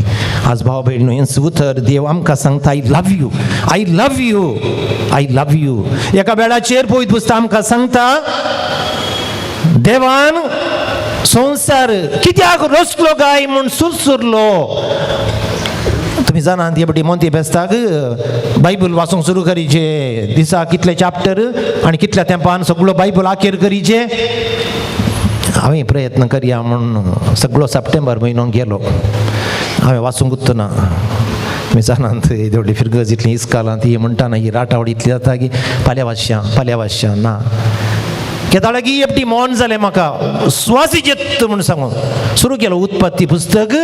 आज भाव भयणीनो हेंच उतर देव आमकां सांगता, I love you, I love you, I love you. एका वेळाचेर पवित्र पुस्तक आमकां सांगता, देवान संवसार कित्याक रचलो काय म्हूण सुरसुरलो. तुमी जाणात हे बटी मोंती बेस्ताक बायबल वाचूंक सुरू करीचे, दिसा कितले चॅप्टर आनी कितल्या तेंपान सगळो बायबल आखेर करीचे. हांवें प्रयत्न करया म्हूण सगळो सप्टेंबर म्हयनो गेलो, हांवें वाचूंक उरतना. तुमी जाणात येदी फिरगज इतली इस्कालां ती म्हणटा ना, ही राटावळ इतली जाता की फाल्यां वाचशां फाल्यां वाचशां ना. केदाळागी एकटी मौन जालें म्हाका, स्वासीचेत म्हूण सांगून सुरू केलो उत्पत्ती पुस्तक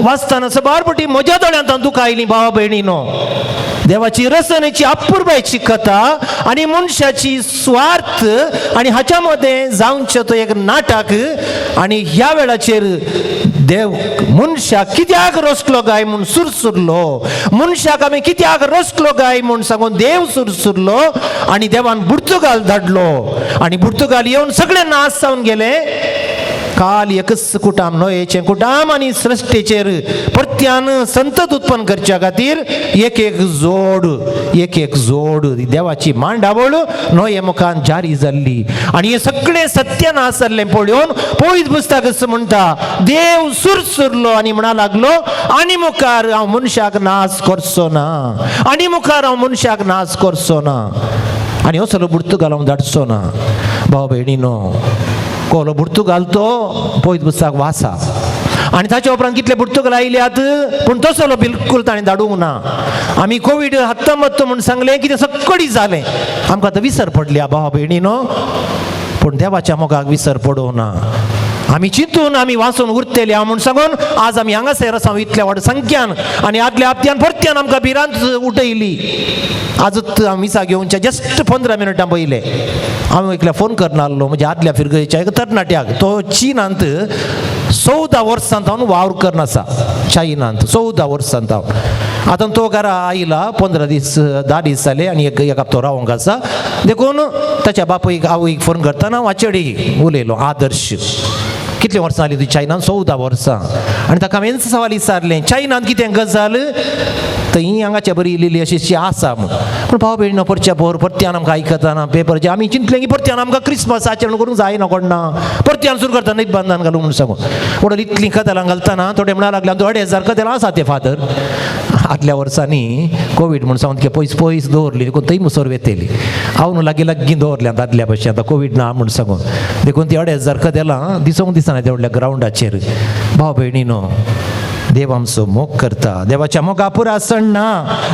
वाचतना सबार पटी म्हज्या दोळ्यांत दुखां आयलीं भावा भयणीनो. देवाची रचनेची अपुरबायची कथा आनी मनशाची स्वार्थ आनी हाच्या मदें जावचें तो एक नाटक. आनी ह्या वेळाचेर देव मनशाक कित्याक रचलो काय म्हूण सुरसुरलो, मनशाक आमी कित्याक रचलो काय म्हूण सांगून देव सुरसुरलो आनी देवान पुर्तुगाल धाडलो आनी पुर्तुगाल येवन सगळे नाश जावन गेले. काल एकच कुटाम नोयेचें कुटाम आनी सृश्टीचेर परत्यान संतत उत्पन्न करच्या खातीर एक एक जोड, एक एक जोड देवाची मांडावळ नोये मुखान जारी जाल्ली आनी हें सगळें सत्यानाश जाल्लें पळोवन पवित्र पुस्तक अशें म्हणटा, देव सुरसुरलो आनी म्हणा लागलो, आनी मुखार हांव मनशाक नाश करचो ना, आनी मुखार हांव मनशाक नाश करचो ना, आनी असलो पुर्तुगाल हांव धाडचो ना. भाव भयणीनो, कोलो पुर्तुगाल तो पवित्र पुस्तक वाचा आनी ताच्या उपरांत कितले पुर्तुगाल आयल्यात, पूण तसलो बिलकूल ताणें धाडूंक ना. आमी कोवीड हत्तमत्त म्हूण सांगलें कितें सगळी जालें, आमकां आतां विसर पडल्या भावा भयणीनो, पूण देवाच्या मोगाक विसर पडूंक ना. आमी चिंतून आमी वाचून उरतले हांव म्हूण सांगून आज आमी हांगासर आसा इतल्या व्हड संख्यान आनी आदल्या हप्त्यान परत्यान आमकां भिरांत उठयली. आजूच हांव मिसा घेवच्या जस्ट 15 मिनटां पयलें हांव एकल्या फोन करना आहलो म्हज्या आदल्या फिरगयच्या एका तरणाट्याक, तो चीनांत 14 वर्सां हांव वावर करना आसा, चायनांत 14 वर्सां हांव. आतां तो घरा आयला 15 दीस 10 दीस जाले आनी एक एक हप्तो रावंक आसा. देखून ताच्या बापूयक आवयक फोन करतना हांव आचेडी उलयलो. आदर्श कितलीं वर्सां जालीं तुजी चायनान? 14 वर्सां. आनी ताका हांवेंच सवाल विचारलें, चायनान कितें गजाल थंय हांगाच्या बरी इल्ली अशी आसा म्हूण. पूण भाव भयणीनो, परच्या पोर परत्यान आमकां आयकतना पेपरचे आमी चिंतलें की परत्यान आमकां क्रिसमस आचरण करूंक जायना कोणना, परत्यान सुरू करता न्ही बंधन घालूं म्हूण सांगून. पूण इतलीं कदेलां घालतना थोडे म्हणा लागले आमचो 2500 कदेलां आसा ते फादर. आदल्या वर्सांनी कोवीड म्हूण सांगून पयस पयस दवरली, देखून थंय मुसोर वेतली. हांव न्हू लागीं लागीं दवरलें आदल्या भशेन, आतां कोवीड ना म्हूण सांगून. देखून ती 2500 कदेलां दिसोंक दिसना त्या व्हडल्या ग्रावंडाचेर. भाव भयणीनो, देव आमचो मोग करता. देवाच्या मोगा पुरासण ना,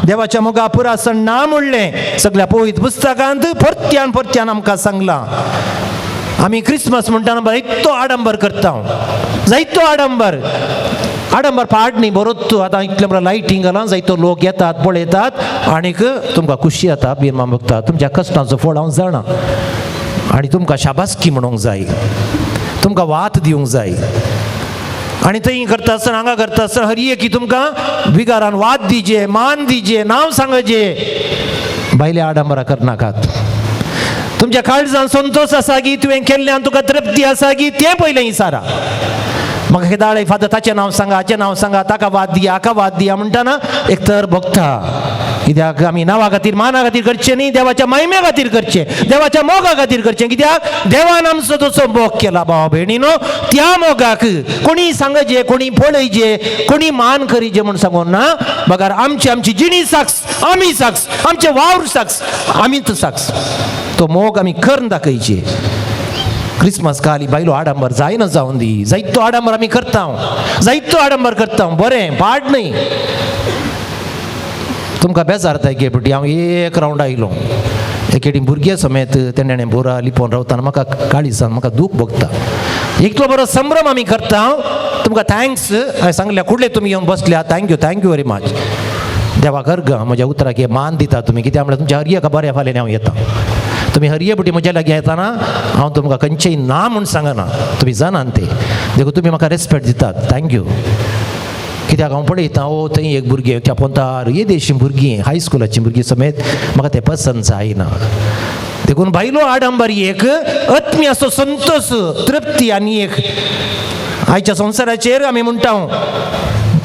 देवाच्या मोगा पुरासण ना म्हणलें सगळ्या पवित्र पुस्तकांत परत्यान परत्यान आमकां सांगलां. आमी क्रिसमस म्हणटाना जायतो आडंबर करता, जायतो आडंबर. आडंबर पाड न्ही बरोच. आतां इतलें म्हळ्यार लायटींग घालां, जायतो लोक येतात पळयतात आनीक तुमकां खुशी जाता, बिरमा बघता. तुमच्या कश्टांचो फळ हांव जाणा आनी तुमकां शाबासकी म्हणूंक जाय, तुमकां वात दिवंक जाय. आनी थंय करता आसतना हांगा करता आसतना हर एकी तुमकां विगारान वाद दिजे, मान दिजे, नांव सांगजे. भायले आडंबरां करनाकात. तुमच्या काळजान संतोश आसा की तुवें केल्ल्यान तुका तृप्ती आसा की तें पयलें इसारा. म्हाका केदाळे फादर ताचें नांव सांगा, हाचें नांव सांगा, ताका वाद दिया, हाका वाद दिया म्हणटाना एक तर भोगता. कित्याक आमी नांवा खातीर माना खातीर करचें न्ही, देवाच्या महिमे खातीर करचें, देवाच्या मोगा खातीर करचें. कित्याक देवान आमचो तसो मोग केला भाव भयणीनो. त्या मोगाक कोणी सांगचे, कोणी पळयचे, कोणी मान करीचे म्हूण सांगून ना, बगर आमची आमची जिणी साक्स, आमी साक्स, आमचे वावर साक्स, आमीच साक्स. तो मोग आमी करून दाखयचे. क्रिसमस काली बायलो आडंबर जायना जावन दी, जायतो आडंबर आमी करता, जायतो आडंबर करता. बरें पाड न्ही. तुमकां बेजारताय गे बटी. हांव एक रावंड आयलो एकेडी भुरगे समेत तेणें बोरा लिपोवन रावतना म्हाका काळीजान म्हाका दूख भोगता. इतलो बरो संभ्रम आमी करता. तुमकां thanks हांवें सांगल्या, कुडले तुमी येवन बसल्या, thank you, thank you very much. देवा गर्ग म्हज्या उतराक मान दिता तुमी. कित्याक म्हळ्यार तुमच्या हर एका बऱ्या फाल्यान हांव येता. तुमी हर एक बटी म्हज्या लागीं येताना हांव तुमकां खंयचेय ना म्हूण सांगना, तुमी जाणात ते. देखून तुमी म्हाका रेस्पेक्ट दितात, thank you. कित्याक हांव पळयता, ओ थंय एक भुरगें त्या पोंतार येदेशीं भुरगीं, हायस्कुलाचीं भुरगीं समेत, म्हाका तें पसंत जायना. देखून भायलो आडंबर एक आत्म्याचो संतोश, तृप्ती आनी एक आयच्या संवसाराचेर आमी म्हणटा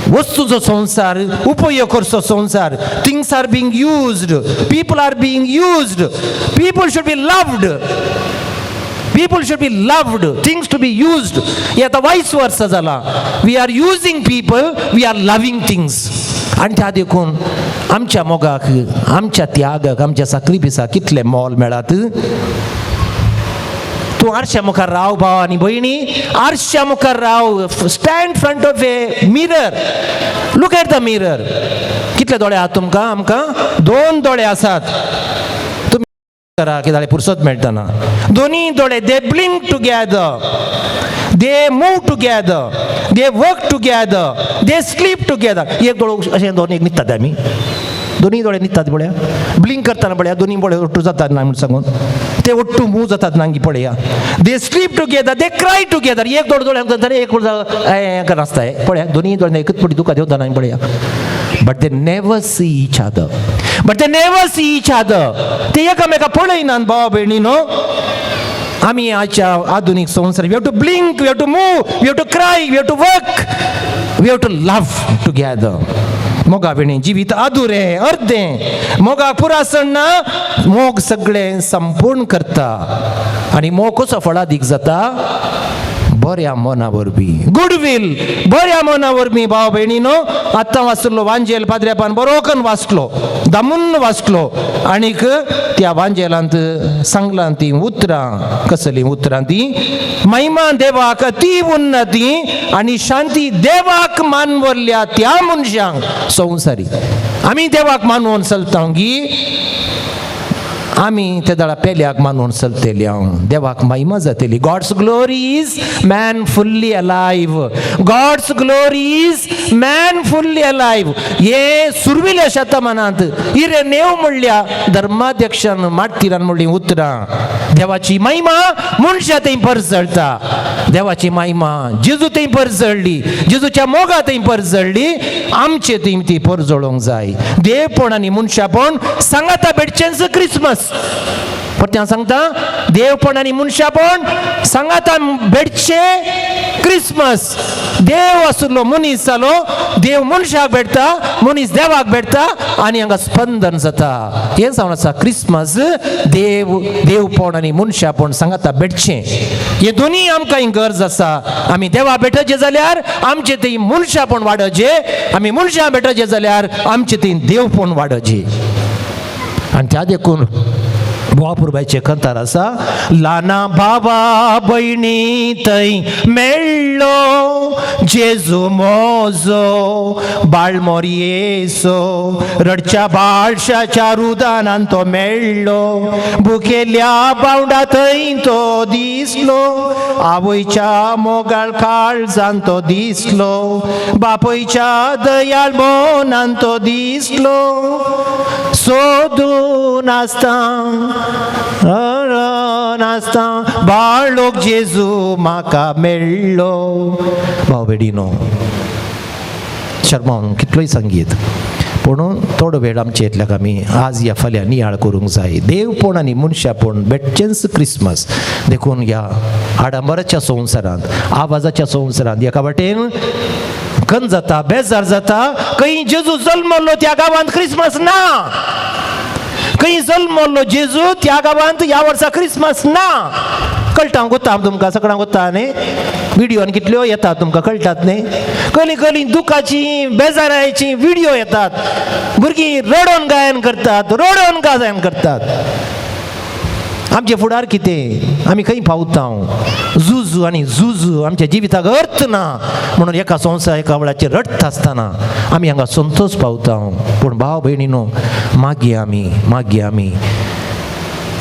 वस्तूचो संवसार, उपयोग करचो संवसार. Things are being used, people are being used. People should be loved, people should be loved, things to be used. हे आतां वायस वर्सा जाला. We are using people, we are loving things. आनी त्या देखून आमच्या मोगाक, आमच्या त्यागाक, आमच्या साक्रिफिसाक कितले मोल मेळात. तूं आरश्या मुखार राव भाव आनी भयणी, आरश्या मुखार राव. Stand front of a mirror, look at the mirror. कितले दोळे आहात तुमकां? आमकां 2 दोळे आसात. तुमी करा कितें पुरसत मेळटना. दोनी दोळे they blink together, they move together, they work together, they sleep together. एक दोळो अशें दोन एक न्हिदतात आमी, दोनी दोळे न्हिदतात पळया. ब्लिंक करतना पळया, दोनी दोळे ఒట్టు जातात ना म्हूण सांगून ते ఒట్టు मूव जातात नांगी पळया. They sleep together, they cry together. एक दोळ दोळ्यांक जाता, एक नासता पळया. दोनी दोळ्यांक एकच पटी दुकां देंवता ना पळया. But they never see each other, but they never see each other. ते एकामेका पळयनात भावा भयणीनो. आमी आयच्या आधुनीक संवसार, we have to blink, we have to move, we have to cry, we have to work, we have to love together. मोगा विणे जिवीत अधुरें, अर्दें. मोगाक पुरासण ना. मोग सगळें संपूर्ण करता. आनी मोग कसो फळादीक जाता? बऱ्या मना वरवीं, गुडवील, बऱ्या मना वरवीं. भाव भयणीनो, आत्तां वाचलो वांजेल, पाद्र्यापान बरो करून वाचलो, दामून वाचलो. आनीक त्या वांजेलांत सांगलां तीं उतरां, कसलीं उतरां तीं? महिमा देवाक ती उन्नती आनी शांती देवाक मानवल्ल्या त्या मनशांक संवसारी. आमी देवाक मानून चलता गी आमी ते दळा पेल्याक मानून चलतली? हांव देवाक महिमा जातली. God's glory is man fully alive, God's glory is man fully alive. हे सुरविल्या शतमानांत इरेनेव म्हणल्या धर्माध्यक्षान मार्टिरान म्हणली उतरां. देवाची महिमा मनशा थंय परजळटा. देवाची महिमा जेजू थंय परजळ्ळी, जेजूच्या मोगा थंय परजळ्ळी, आमचे थंय ती परजळोंक जाय. देवपण आनी मनशापण सांगाता भेटचेंच क्रिसमस. परतें हांव सांगता, देवपण आनी मनशापण सांगाता भेटचे क्रिसमस. देव आसलो मनीस जालो, देव मनशाक भेटता, मनीस देवाक भेटता आनी हांगा स्पंदन जाता. हें जावन आसा क्रिसमस. देव देवपण आनी मनशापण सांगाता भेटचें, हे दोनूय आमकां ही गरज आसा. आमी देवा भेटचे जाल्यार आमचे थंय मनशापण वाडोवचें, आमी मनशां भेटचे जाल्यार आमचे थंय देवपण वाडोवचें. आनी त्या देखून बुवापुरबायचें कंतार आसा, ल्हाना बाबा भयणी थंय मेळ्ळो जेजू मोजो बाळमोर येसो, रडच्या बाळशाच्या रुदानान तो मेळ्ळो, भुकेल्या बावडा थंय तो दिसलो, आवयच्या मोगाळ काळजान तो दिसलो, बापयच्या दयाळ मनान तो दिसलो, सोदून आसता नासता बाळोक जेजू म्हाका मेळ्ळो. भाव भयणीनो, शर्मावन कितलोय संगीत पूण थोडो वेळ आमचे इतल्याक आमी आज ह्या फाल्यां नियाळ करूंक जाय. देवपण आनी मनशापण भेटचेंच क्रिसमस. देखून ह्या आडंबराच्या संवसारांत, आवाजाच्या संवसारांत एका वाटेन खंत जाता, बेजार जाता. खंय जेजू जल्मल्लो त्या गांवांत क्रिसमस ना, खंय जल्मल्लो जेजू त्या गांवांत ह्या वर्सा क्रिसमस ना. कळटा गोता तुमकां सगळ्यांक गोता न्ही, विडियोन कितल्यो येतात तुमकां कळटात न्ही. कली कली दुखाची बेजारायची विडियो येतात, भुरगीं रडोन गायन करतात, रडोन गायन करतात. आमचे फुडार कितें, आमी खंय पावता, जुजू आनी जुजू आमच्या जिविताक अर्थ ना म्हणून एका संवसार एका वेळाचेर रडटा आसतना आमी हांगा संतोश पावता. पूण भाव भयणीनो, मागीर आमी मागीर आमी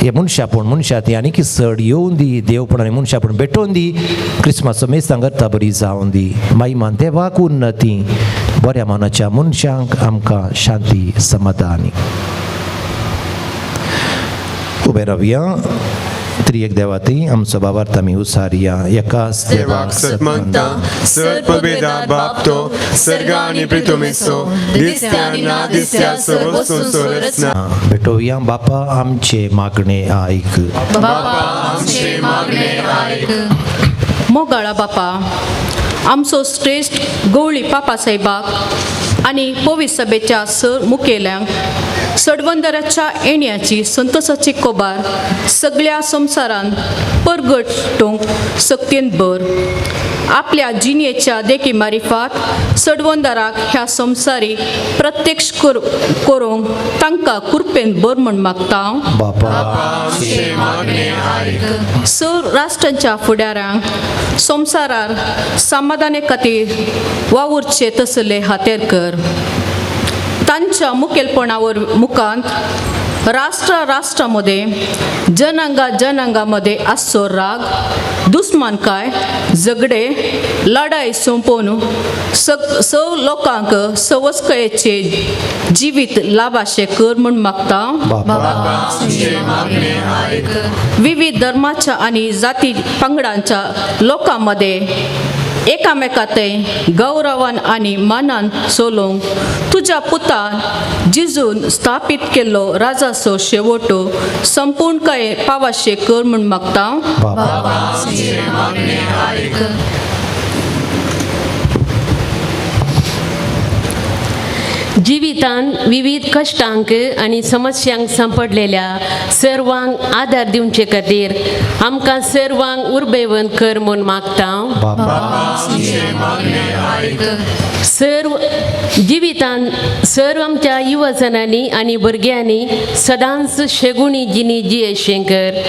हे मनशापण मनशा ती आनी चड येवन दी, देवपण आनी मनशापण भेटोवन दी. क्रिसमस मेस्तां करता बरी जावन दी. महिमा देवाक उन्नती, बऱ्या मनाच्या मनशांक आमकां शांती समाधानी. उबे रावया. त्रिएक देवाती आमचो बाबार्थ आमी उसारया. एकाच देवाक सत मानता, सर पबेदा बाप तो सर्गा आनी प्रितुमेसो दिसत्या आनी ना दिसत्या सर्व वस्तूंचो रचना. भेटोवया. बापा आमचे मागणे आयक, बापा आमचे मागणे आयक. मोगाळा बापा, आमचो श्रेश्ठ गवळी पापा साहेबाक आनी पवी सभेच्या सर मुखेल्यांक सडवंदराच्या येण्याची संतोषाची कोबार सगळ्या संवसारान परगटूंक सक्तीन भर. आपल्या जिणेच्या देखी मारिफात सडवंदराक ह्या संवसारी प्रत्यक्ष करूंक तांकां कृपेन भर म्हूण मागता. सर राष्ट्रांच्या फुडाऱ्यांक संवसारार समाधाने खातीर वावुरचे तसले हातेर कर. तांच्या मुखेलपणावर मुखांत राष्ट्रा राष्ट्रामध्ये जनांगा जनांगामध्ये आसचो राग, दुस्मानकाय, झगडे, लढाई सोंपोवन सव लोकांक सवस्कयेचे जिवीत लाभाशें कर म्हूण मागता. विविध धर्माच्या आनी जाती पंगडांच्या लोकांमध्ये एकामेका थंय गौरवान आनी मानान चलोवंक तुज्या पुतान जिजून स्थापीत केल्लो राजाचो शेवटो संपूर्ण काय पावाशे कर म्हूण मागता. जिवितान विविध कश्टांक आनी समस्यांक सांपडलेल्या सर्वांक आदार दिवचे खातीर आमकां सर्वांक उर्बेवंत कर म्हूण मागता. सर्व जिवितान सर्व आमच्या युवजनांनी आनी भुरग्यांनी सदांच शेगुणी जिणी जियेशें कर.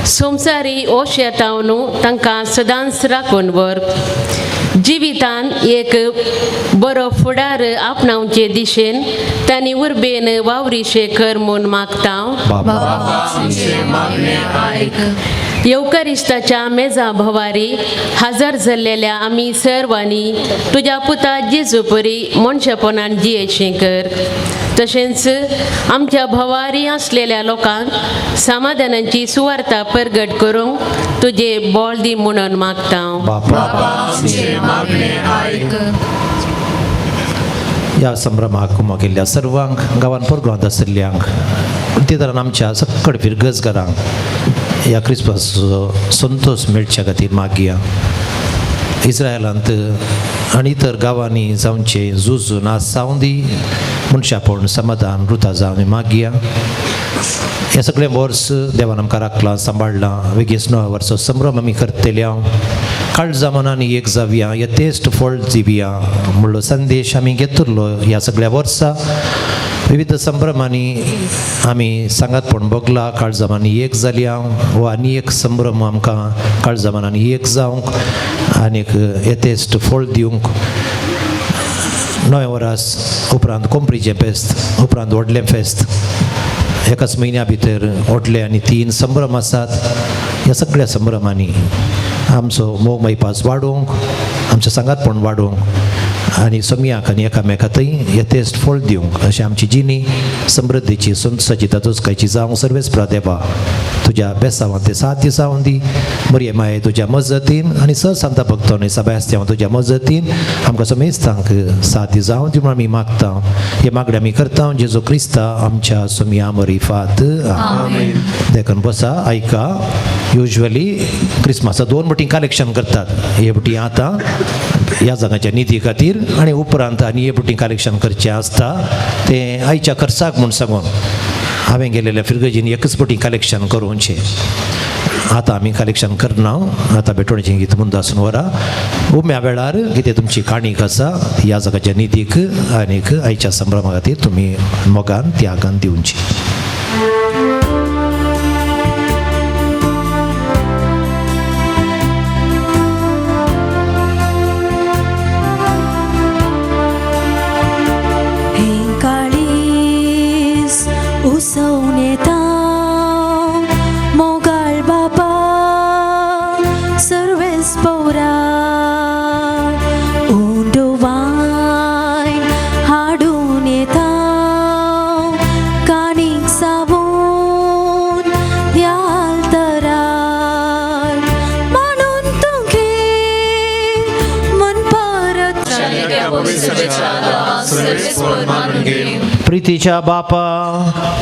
संवसारी ओशेतावन तांकां सदांच राखून व्हर. जिवितान एक बरो फुडार आपणावचे दिशेन तांणी उर्बेन वावरीशे कर म्हूण मागता. येवकरिश्ताच्या मेजा भवारी हजर जाल्लेल्या आमी सर्वांनी तुज्या पुता जेजू परी मनशेपणान जियेचें कर. तशेंच आमच्या भवारी आसलेल्या लोकांक समाधानाची सुवार्ता परगट करूंक तुजे बळ दी म्हणून मागता. बापा आमचे मागणे आयक. ह्या संभ्रमाक उमो केल्ल्या सर्वांक गांवान परगांवांत आशिल्ल्यांक ते तरान आमच्या सक्कड फिरगजगारांक ह्या क्रिसमस संतोश मेळच्या खातीर मागया. इस्रायलांत आनी इतर गांवांनी जावचें झूज नाश जावं दी, मनशापण समाधान रुता जावं मागया. हें सगळें वर्स देवान आमकां राखलां सांबाळ्ळां. बेगीन नव्या वर्सा संभ्रम आमी करतले. काळजा मनान एक जावया, यथेश्ट फळ दिवया म्हणलो संदेश आमी घेतिल्लो. ह्या सगळ्या वर्सा विविध संभ्रमांनी आमी सांगातपण भोगला. काळजा मनान एक जाल्या हो आनी एक संभ्रम आमकां काळजा मनान एक जावंक आनीक यथेश्ट फळ दिवंक. नव्या वरास उपरांत कोंपरीचें फेस्त, उपरांत व्हडलें फेस्त, एकाच म्हयन्या भितर व्हडले आनी 3 संभ्रम आसात. ह्या सगळ्या संभ्रमांनी आमचो मोग मैपास वाडोवंक, आमचें सांगातपण वाडोवंक आनी सोमयाक आनी एकामेकांतय यथेश्ट फळ दिवंक अशें आमची जिणी समृद्धीची संतोशाची तातोसकायची जावंक सर्वेस्परा देवा तुज्या बेसावान ते सात दिसावन दी. मरिये माये तुज्या मजतीन आनी स सांता भक्तो सबास्त्यांव तुज्या मजतीन आमकां समेस्तांक साथ दी जावं दी म्हणून आमी मागता. हे मागणें आमी करता जेजू क्रिस्ता आमच्या सोमया मरिफात. देखून बसा आयका. युज्वली क्रिसमसा 2 बटी कलेक्शन करतात. हे बटी आतां ह्या जागाच्या निधी खातीर आनी उपरांत आनी हे बटी कलेक्शन करचें आसता तें आयच्या खर्चाक म्हूण सांगून हांवें गेलेल्या फिरगजीन एकच पटी कलेक्शन करूंचें. आतां आमी कलेक्शन करना. आतां भेटवणेचें गीत मुंदासून वरा उम्या वेळार कितें तुमची काणीक आसा ह्या जागाच्या निधीक आनीक आयच्या संभ्रमा खातीर तुमी मोगान त्यागान दिवची. प्रितीच्या बापा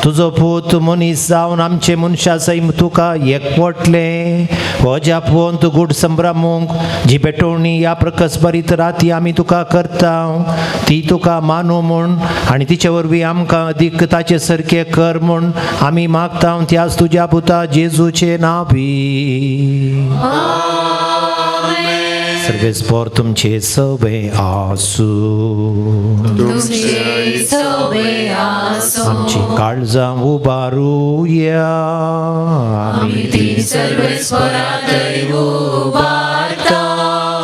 तुजो पूत मनीस जावन आमचे मनशा सैम तुका एकवटलें. हो जापवोन तूं गूढ संभ्रमूंक जी पेटोवणी ह्या प्रकसभरीत राती आमी तुका करता ती तुका मानू म्हूण आनी तिचे वरवीं आमकां अदीक ताचे सारकें कर म्हूण आमी मागता त्याच तुज्या पुता जेजूचे नांवी. सर्वेस्पर तुमचे सवे आसूं. आमची काळजां उबारुया.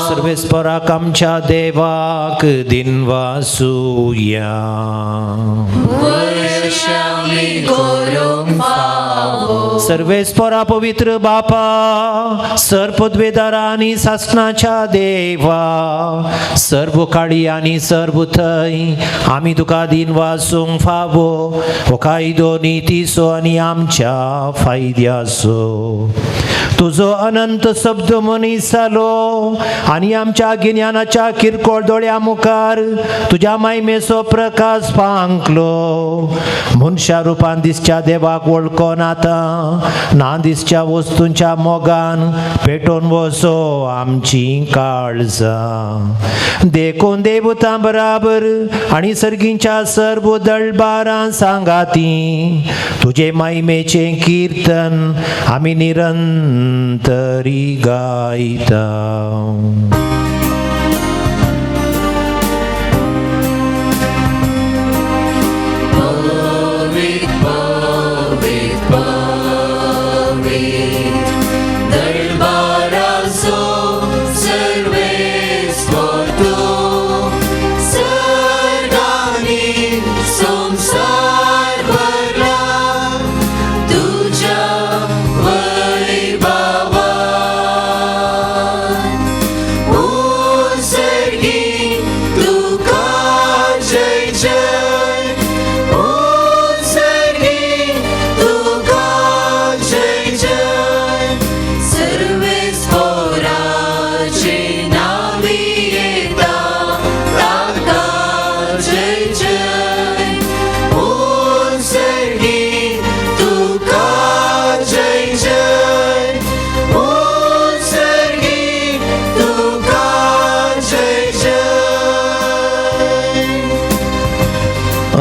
सर्वेस्पराक आमच्या देवाक दिनवासुया. सर्वेस्परा पवित्र बापा सर्वपदवेदारा आनी सासणाच्या देवा सर्व काळी आनी सर्व थंय आमी तुका दिनवासूंक फावो हो कायदो नितीचो आनी आमच्या फायद्याचो. तुजो अनंत शब्द मनीस जालो आनी आमच्या गिन्यानाच्या किरकोळ दोळ्या मुखार तुज्या मायमेचो प्रकाश फांकलो. मनशा रुपान दिसच्या देवाक वळखोन आतां ना दिसच्या वस्तूंच्या मोगान पेटोवन वसो आमची काळजां. देखून देवतां बराबर आनी सर्गींच्या सर्व दळबारां सांगाती तुजे मायमेचें किर्तन आमी निरंतरी गायता. संसार भरला तुझ्या वैभवान.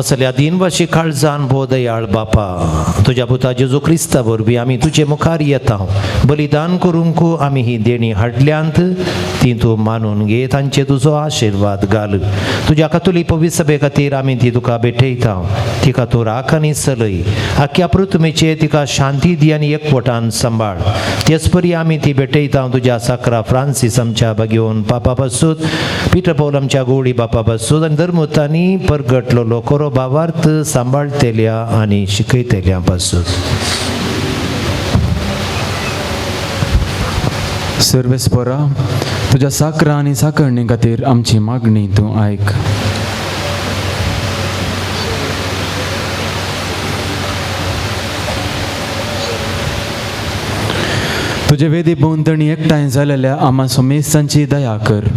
असल्या दिनवाशी काळजान भो दयाळ बापा, तुज्या पुता जेजू क्रिस्ता वरवीं आमी तुजे मुखार येता. बलिदान करूंक आमी ही देणी हाडल्यांत ती तूं मानून घे, तांचे तुजो आशिर्वाद घाल. तुज्या कातोलीक पवित्र सभे खातीर आमी ती तुका भेटयता. तिका तूं राख आनी चलय. आख्या पृथ्वीचेर तिका शांती दी आनी एकवटान सांबाळ. तेच परी आमी ती भेटयता तुज्या साकरा फ्रांसीस आमच्या भाग्योवन पापा पासून, पिटर पौल आमच्या गोवळी बापा पासून आनी धर्मूतांनी परगटलेलो खरो भावार्थ सांबाळतेल्या आनी शिकयतेल्या पासून. सर्वेस्परा, तुज्या साकरा आनी साकरणे खातीर आमची मागणी तूं आयक. तुजे वेदी भोंवतणी एकठांय जालेल्या आमा समेस्तांची दया कर.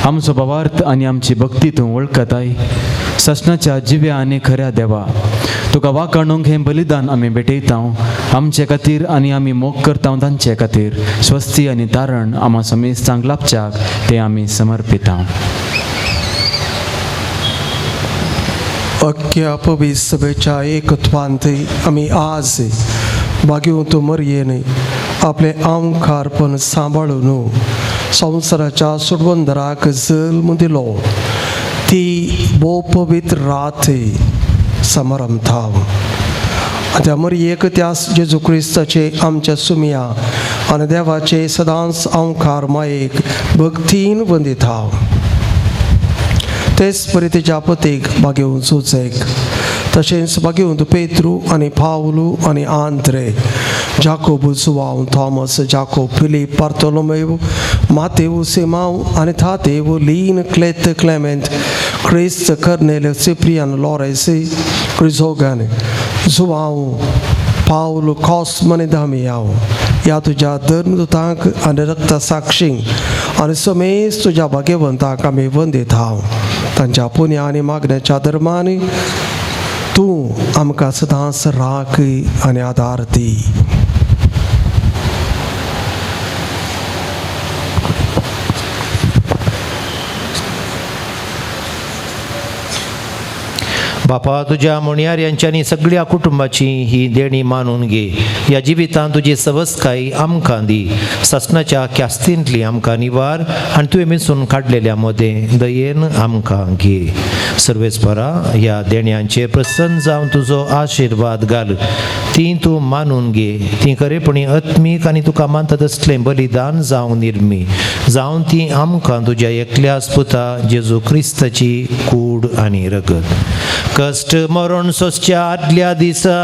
आमचो भावार्थ आनी आमची भक्ती तूं वळखताय. ससनाच्या जिव्या आनी खऱ्या देवा, तुका वाकाणूंक हें बलिदान आमी भेटयता. आमचे खातीर आनी आमी मोग करता तांचे खातीर स्वस्ती आनी तारण आमा समेस्तांक लाभच्याक तें आमी समर्पिता. अख्ख्या पवित्र सभेच्या एकत्वांत आमी आज भाग्यवंत मरयेन आपलें आमकारपण सांबाळून संवसाराच्या सुडवंदराक जल्म दिलो ती भोव पवित्र रात समारंभता. आनी मरयेक त्या जेजू क्रिस्ताचे आमच्या सुमया आनी देवाचे सदांच आमकार मायेक भक्तीन वंदिता. तेच परी तेच्या पतीक भागेवन सुचेक, तशेंच भागेवंत पेत्रू आनी पावलू आनी Andre, Jacob, Joao, Thomas, Jacob, Philip, Bartolomeu, Mateu, Simao आनी Tadeu, Lin, Clet, Clement, Christ, Cornel, Cyprian, Lawrence, Chrysogon, Joao, Paulo, Cosma आनी दामियाव ह्या तुज्या धर्मदूतांक आनी रक्ता साक्षींक आनी समेस्त तुज्या भाग्यवंतांक आमी वंदिता. तांच्या पुण्या आनी मागण्याच्या धर्मांनी तूं आमकां सदांच राख आनी आदार दी. बापा, तुज्या मुणयाऱ्यांच्या सगळ्या कुटुंबाची ही देणी मानून घे. ह्या जिवितांत तुजी सवस्काय आमकां दी. ससनाच्या ख्यास्तींतली आमकां निवार आनी तुवें मिसून काडलेल्या मदें दयेन आमकां घे. सर्वेस्परा, ह्या देण्यांचेर प्रसन्न जावन तुजो आशिर्वाद घाल. ती तूं मानून घे. ती खरेपणी आत्मीक आनी तुका मानता तसलें बलिदान जावंक निर्मी जावन ती आमकां तुज्या एकल्याच पुता जेजू क्रिस्ताची कूड आनी रगत. कश्ट मरण सोंसच्या आदल्या दिसा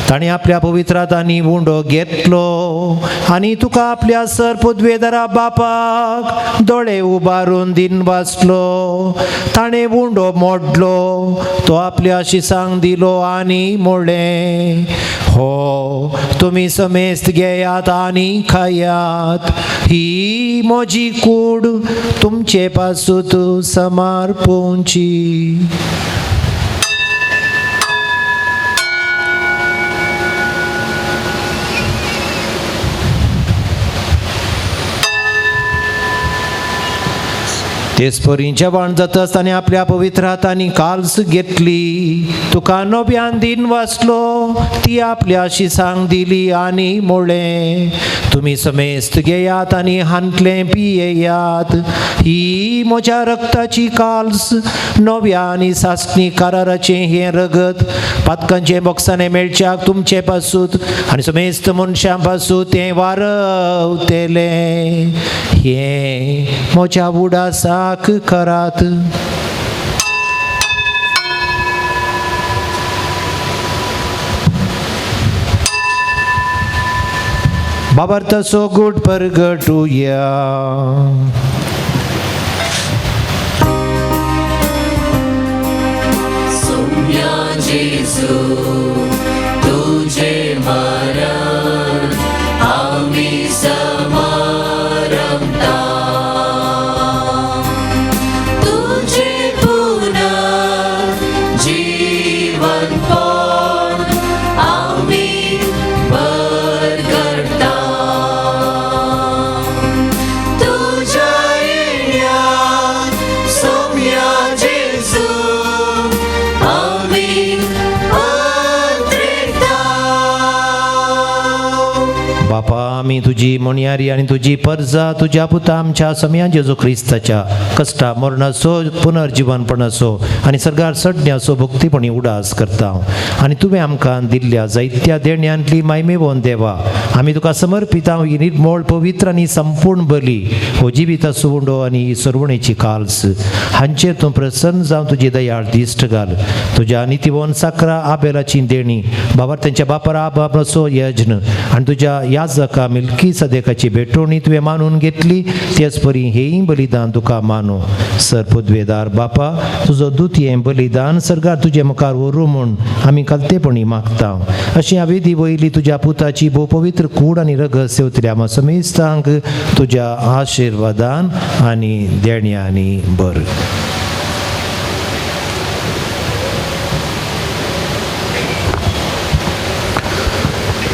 ताणें आपल्या पवित्र हातांनी उंडो घेतलो आनी तुका आपल्या सर पदवेदारा बापाक दोळे उबारून दिन वाचलो. ताणें उंडो मोडलो, तो आपल्या शिसांक दिलो आनी म्हणलें, हो तुमी समेस्त घेयात आनी खायात, ही म्हजी कूड तुमचे पासूत समर्पूंची. तेच परी जेवण जातच ताणें आपल्या पवित्र हातांनी काल्स घेतली, तुका नव्यान दिन वाचलो, ती आपल्या शिसांक दिली आनी म्हणलें, तुमी समेस्त घेयात आनी हांतलें पियेयात, ही म्हज्या रक्ताची काल्स, नव्या आनी सासणी कराराचें हें रगत पातकांचें बोक्साणें मेळच्याक तुमचे पासूत आनी समेस्त मनशां पासूत तें वारवतेलें. हें म्हज्या उडासाक करात. बाबर तसो गुट परगटुया. सुम्या जेजू तुझे मरण आम्ही समारंभता, तुझे पुनर्जीवन पण आम्ही परगटता, तुझ्या येण्यात सोम्या जेजू बापा, आमी तुजी मोणयारी आनी तुजी परजा तुज्या पुता आमच्या सम्या जेजू क्रिस्ताच्या कश्टा मरणाचो पुनर्जिवनपणाचो आनी सर्गार चडण्याचो भक्तीपणी उडास करता आनी तुवें आमकां दिल्ल्या जायत्या देण्यांतली मायमेवोन देवा आमी तुका समर्पिता ही निर्मोळ पवित्र आनी संपूर्ण बली हो जिविता सुवंडो आनी ही सरवणेची काल्स हांचेर तूं प्रसन्न जावन तुजी दयाळ दिश्ट घाल. तुज्या नितीवन साकरा आबेलाची देणी बाबा तेंच्या बापरा बाबाचो यज्ञ आनी तुज्या याजका मिल्की सदेकाची भेटवणी तुवें मानून घेतली तेच परी हेंय बलिदान तुका मानू. सर पदवेदार बापा, तुजो दूत हें बलिदान सर्गार तुजे मुखार व्हरूं म्हूण आमी कलतेपणी मागता. अशी ह्या वेदी वयली तुज्या पुताची भोव पवित्र कूड आनी रगत सेवतल्या आमा समेस्तांक तुज्या आशिर्वादान आनी देण्यांनी बर.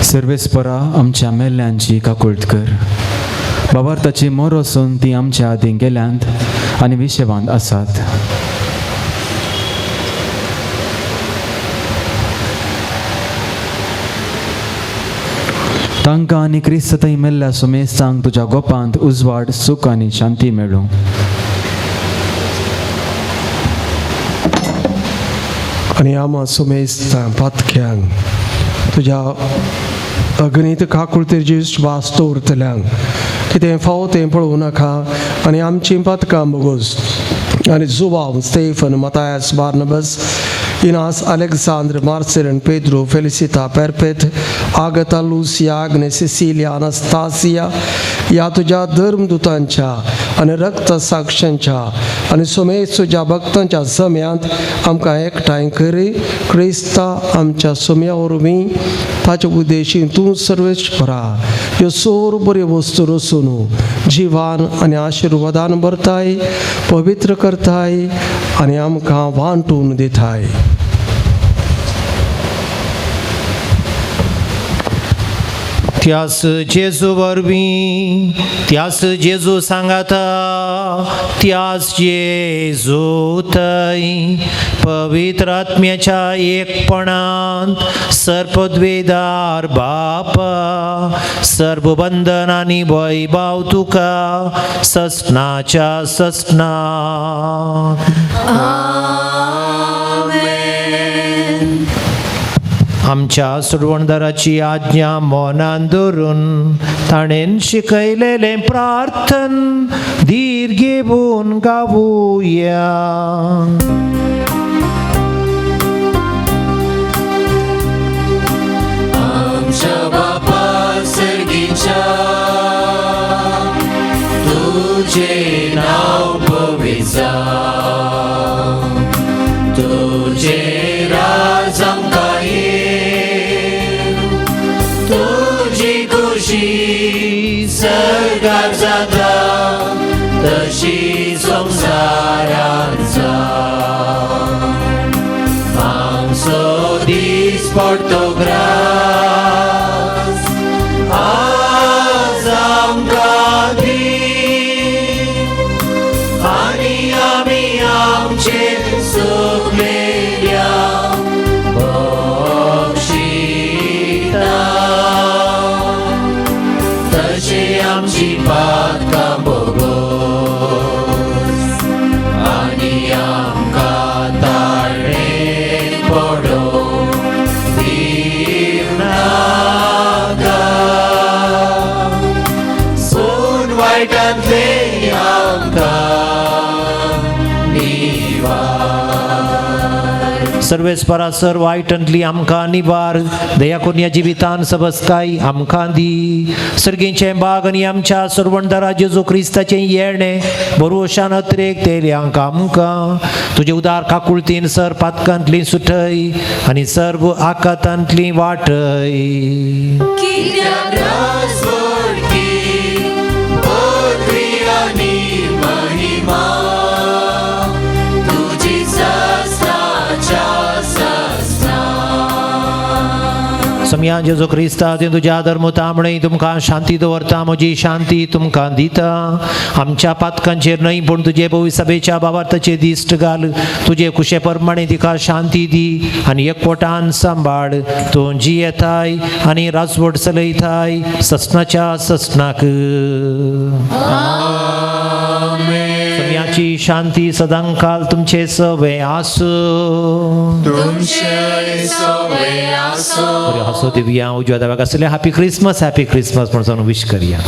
सर्वेस्परा आमच्या मेल्ल्यांची काकुळट कर. बाबार्थाची मोर वसून ती आमच्या आदीं गेल्यांत आनी विशेवांत आसात. तांकां आनी क्रिस्त थंय मेल्ल्या सुमेस्तांक तुज्या गोपांत उजवाड, सूख आनी शांती मेळूं. आनी आमा सुमेस्तां पातक्यांक तुज्या अगणीत काकुळतेर विश्वास दवरतल्यांक कितें फावो तें पळोवं नाका आनी आमचीं पातकां बोगोस आनी Joao, Stephen, Matthias, Barnabas, Inas, Alexandre, Marcelin, Pedro, Felicita, Perpet, Agatha, Lucia, Agnes, Cecilia, Anastasia ह्या तुज्या धर्मदुतांच्या आनी रक्त साक्षांच्या आनी सोमेस तुज्या भक्तांच्या जम्यांत आमकां एकठांय करी. क्रिस्ता आमच्या सोम्या वरवीं ताचे उद्देशी तूं सर्वेस्परा ह्यो सोर बऱ्यो वस्तू रसून जिवान आनी आशिर्वादान भरताय, पवित्र करताय आनी आमकां वांटून दिताय. त्यास जेजू वरवीं, त्यास जेजू सांगाता, त्यास जेजू थंय पवित्र आत्म्याच्या एकपणांत सर्पद्वेदार बापा सर्व बंधन आनी वैभाव तुका ससनाच्या ससना. आमच्या सुडवणदाराची आज्ञा मनान धरून ताणेन शिकयलेलें प्रार्थन धीर घेवन गावुया. आमच्या बापा सर्गीच्या तुझे नाव पवित्र जावं, तुझे राज आमकां येवं, तुजी खुशी सर्गार जाता तशी संवसारांत जावं. आमचो दीस पडतो ग्रास आज आमकां दी आनी आमी आमचे चुकलेल्या बक्षिता तशें आमची पातकां बोगोस आनी आमकां ताळणेंत पडोवंक दिवनाका, पूण वायटांतलें आमकां निवार. सर्वेस्परा सर वायटांतली आमकां निवार, दया करून ह्या जिवितान सबस्काय आमकां दी. सर्गींचें बाग आनी आमच्या सर्वणदारा जेजू क्रिस्ताचें येणें बरोशान अत्रेक तेल्यांक आमकां तुजे उदार काकुळतीन सर पातकांतली सुटय आनी सर्व आकातांतली वाटय. कित्याक राज व्हडकी, पदवी आनी महिमा तुजी ससनाच्या ससना. सोमया जेजू क्रिस्ता तुज्या धर्म तामणे तुमकां शांती दवरता, म्हजी शांती तुमकां दिता। आमच्या पातकांचेर न्हय पूण तुजे पवित्र सभेच्या बाबार्थाचेर दिश्ट घाल, तुजे कुशे प्रमाणे तिका शांती दी आनी एकवटान सांबाळ। तूं जियेताय आनी राजवट चलयताय ससनाच्या ससनाक। सोमयाची शांती सदांकाल तुमचे सवे आसूं। हांसो दिवया, उजव्या दाव्याक आसले हॅपी क्रिसमस हॅपी क्रिसमस म्हणून विश करया।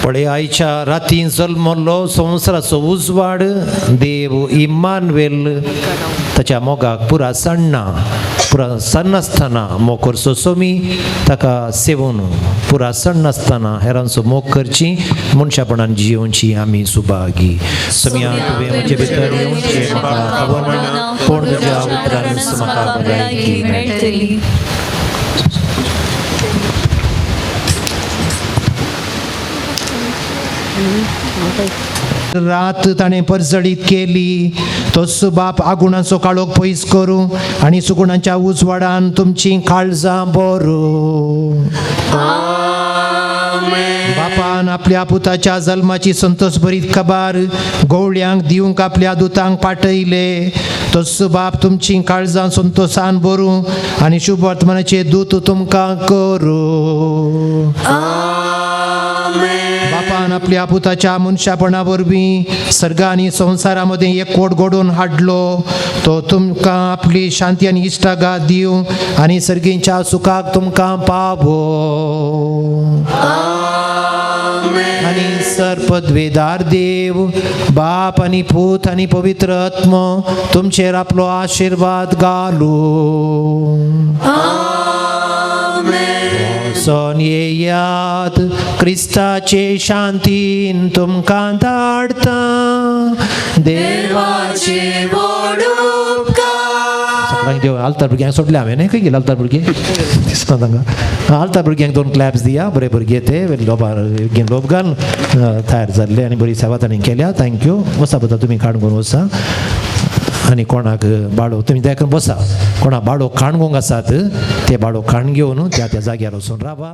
पळे आयच्या रातीन जल्मल्लो संवसाराचो उजवाड देव इम्मानुएल ताच्या मोगाक पुरा सण्णा पुरा सन्नासतना मोग करचो सोमी ताका सेवून पुरा सण्णासतना हेरांचो मोग करची मनशापणान जियोवची आमी सुभागी। सोमया तुवें म्हजे भितर येवचें म्हाका खबर ना, पूण तुज्या उतरानच म्हाका भलायकी मेळटली। रात ताणें परजळीत केली, तोच बाप आगुणाचो काळोख पयस करूं आनी सुगुणांच्या उजवाडान तुमची काळजां बरूं। बापान आपल्या पुताच्या जल्माची संतोष भरीत खबर गवळ्यांक दिवंक आपल्या दुतांक पाठयले, तोच बाप तुमची काळजां संतोषान बरूं आनी शुभ वर्तमानाचे दूत तुमकां करूं। बापान आपल्या पुताच्या मनशापणा वरवीं सर्ग आनी संवसारा मदें एकवट घडोवन हाडलो, तो तुमकां आपली शांती आनी इश्टागात दिवं आनी सर्गींच्या सुखाक तुमकां पावो। आनी सर्पद्वेदार देव बाप आनी पूत आनी पवित्र आत्मो तुमचेर आपलो आशिर्वाद घालूं। वचोन येयात, क्रिस्ताचे शांतीन तुमकां धाडटा। देवाचे सगळ्यांक देव आल्तार भुरग्यांक सोडले हांवें न्ही, खंय गेले आल्तार भुरगे दिसना तांकां। आल्तार भुरग्यांक 2 क्लॅप्स दिया, बरे भुरगे ते लोबार लोब घाल तयार जाल्ले आनी बरी सेवा तांणी केल्या। Thank you. वसा पळयता तुमी काणकोण वसा आनी कोणाक बाळो तुमी दया करून बसा, कोणा बाळो काणगोंक आसात ते बाळो काण घेवन त्या त्या जाग्यार वचून रावा।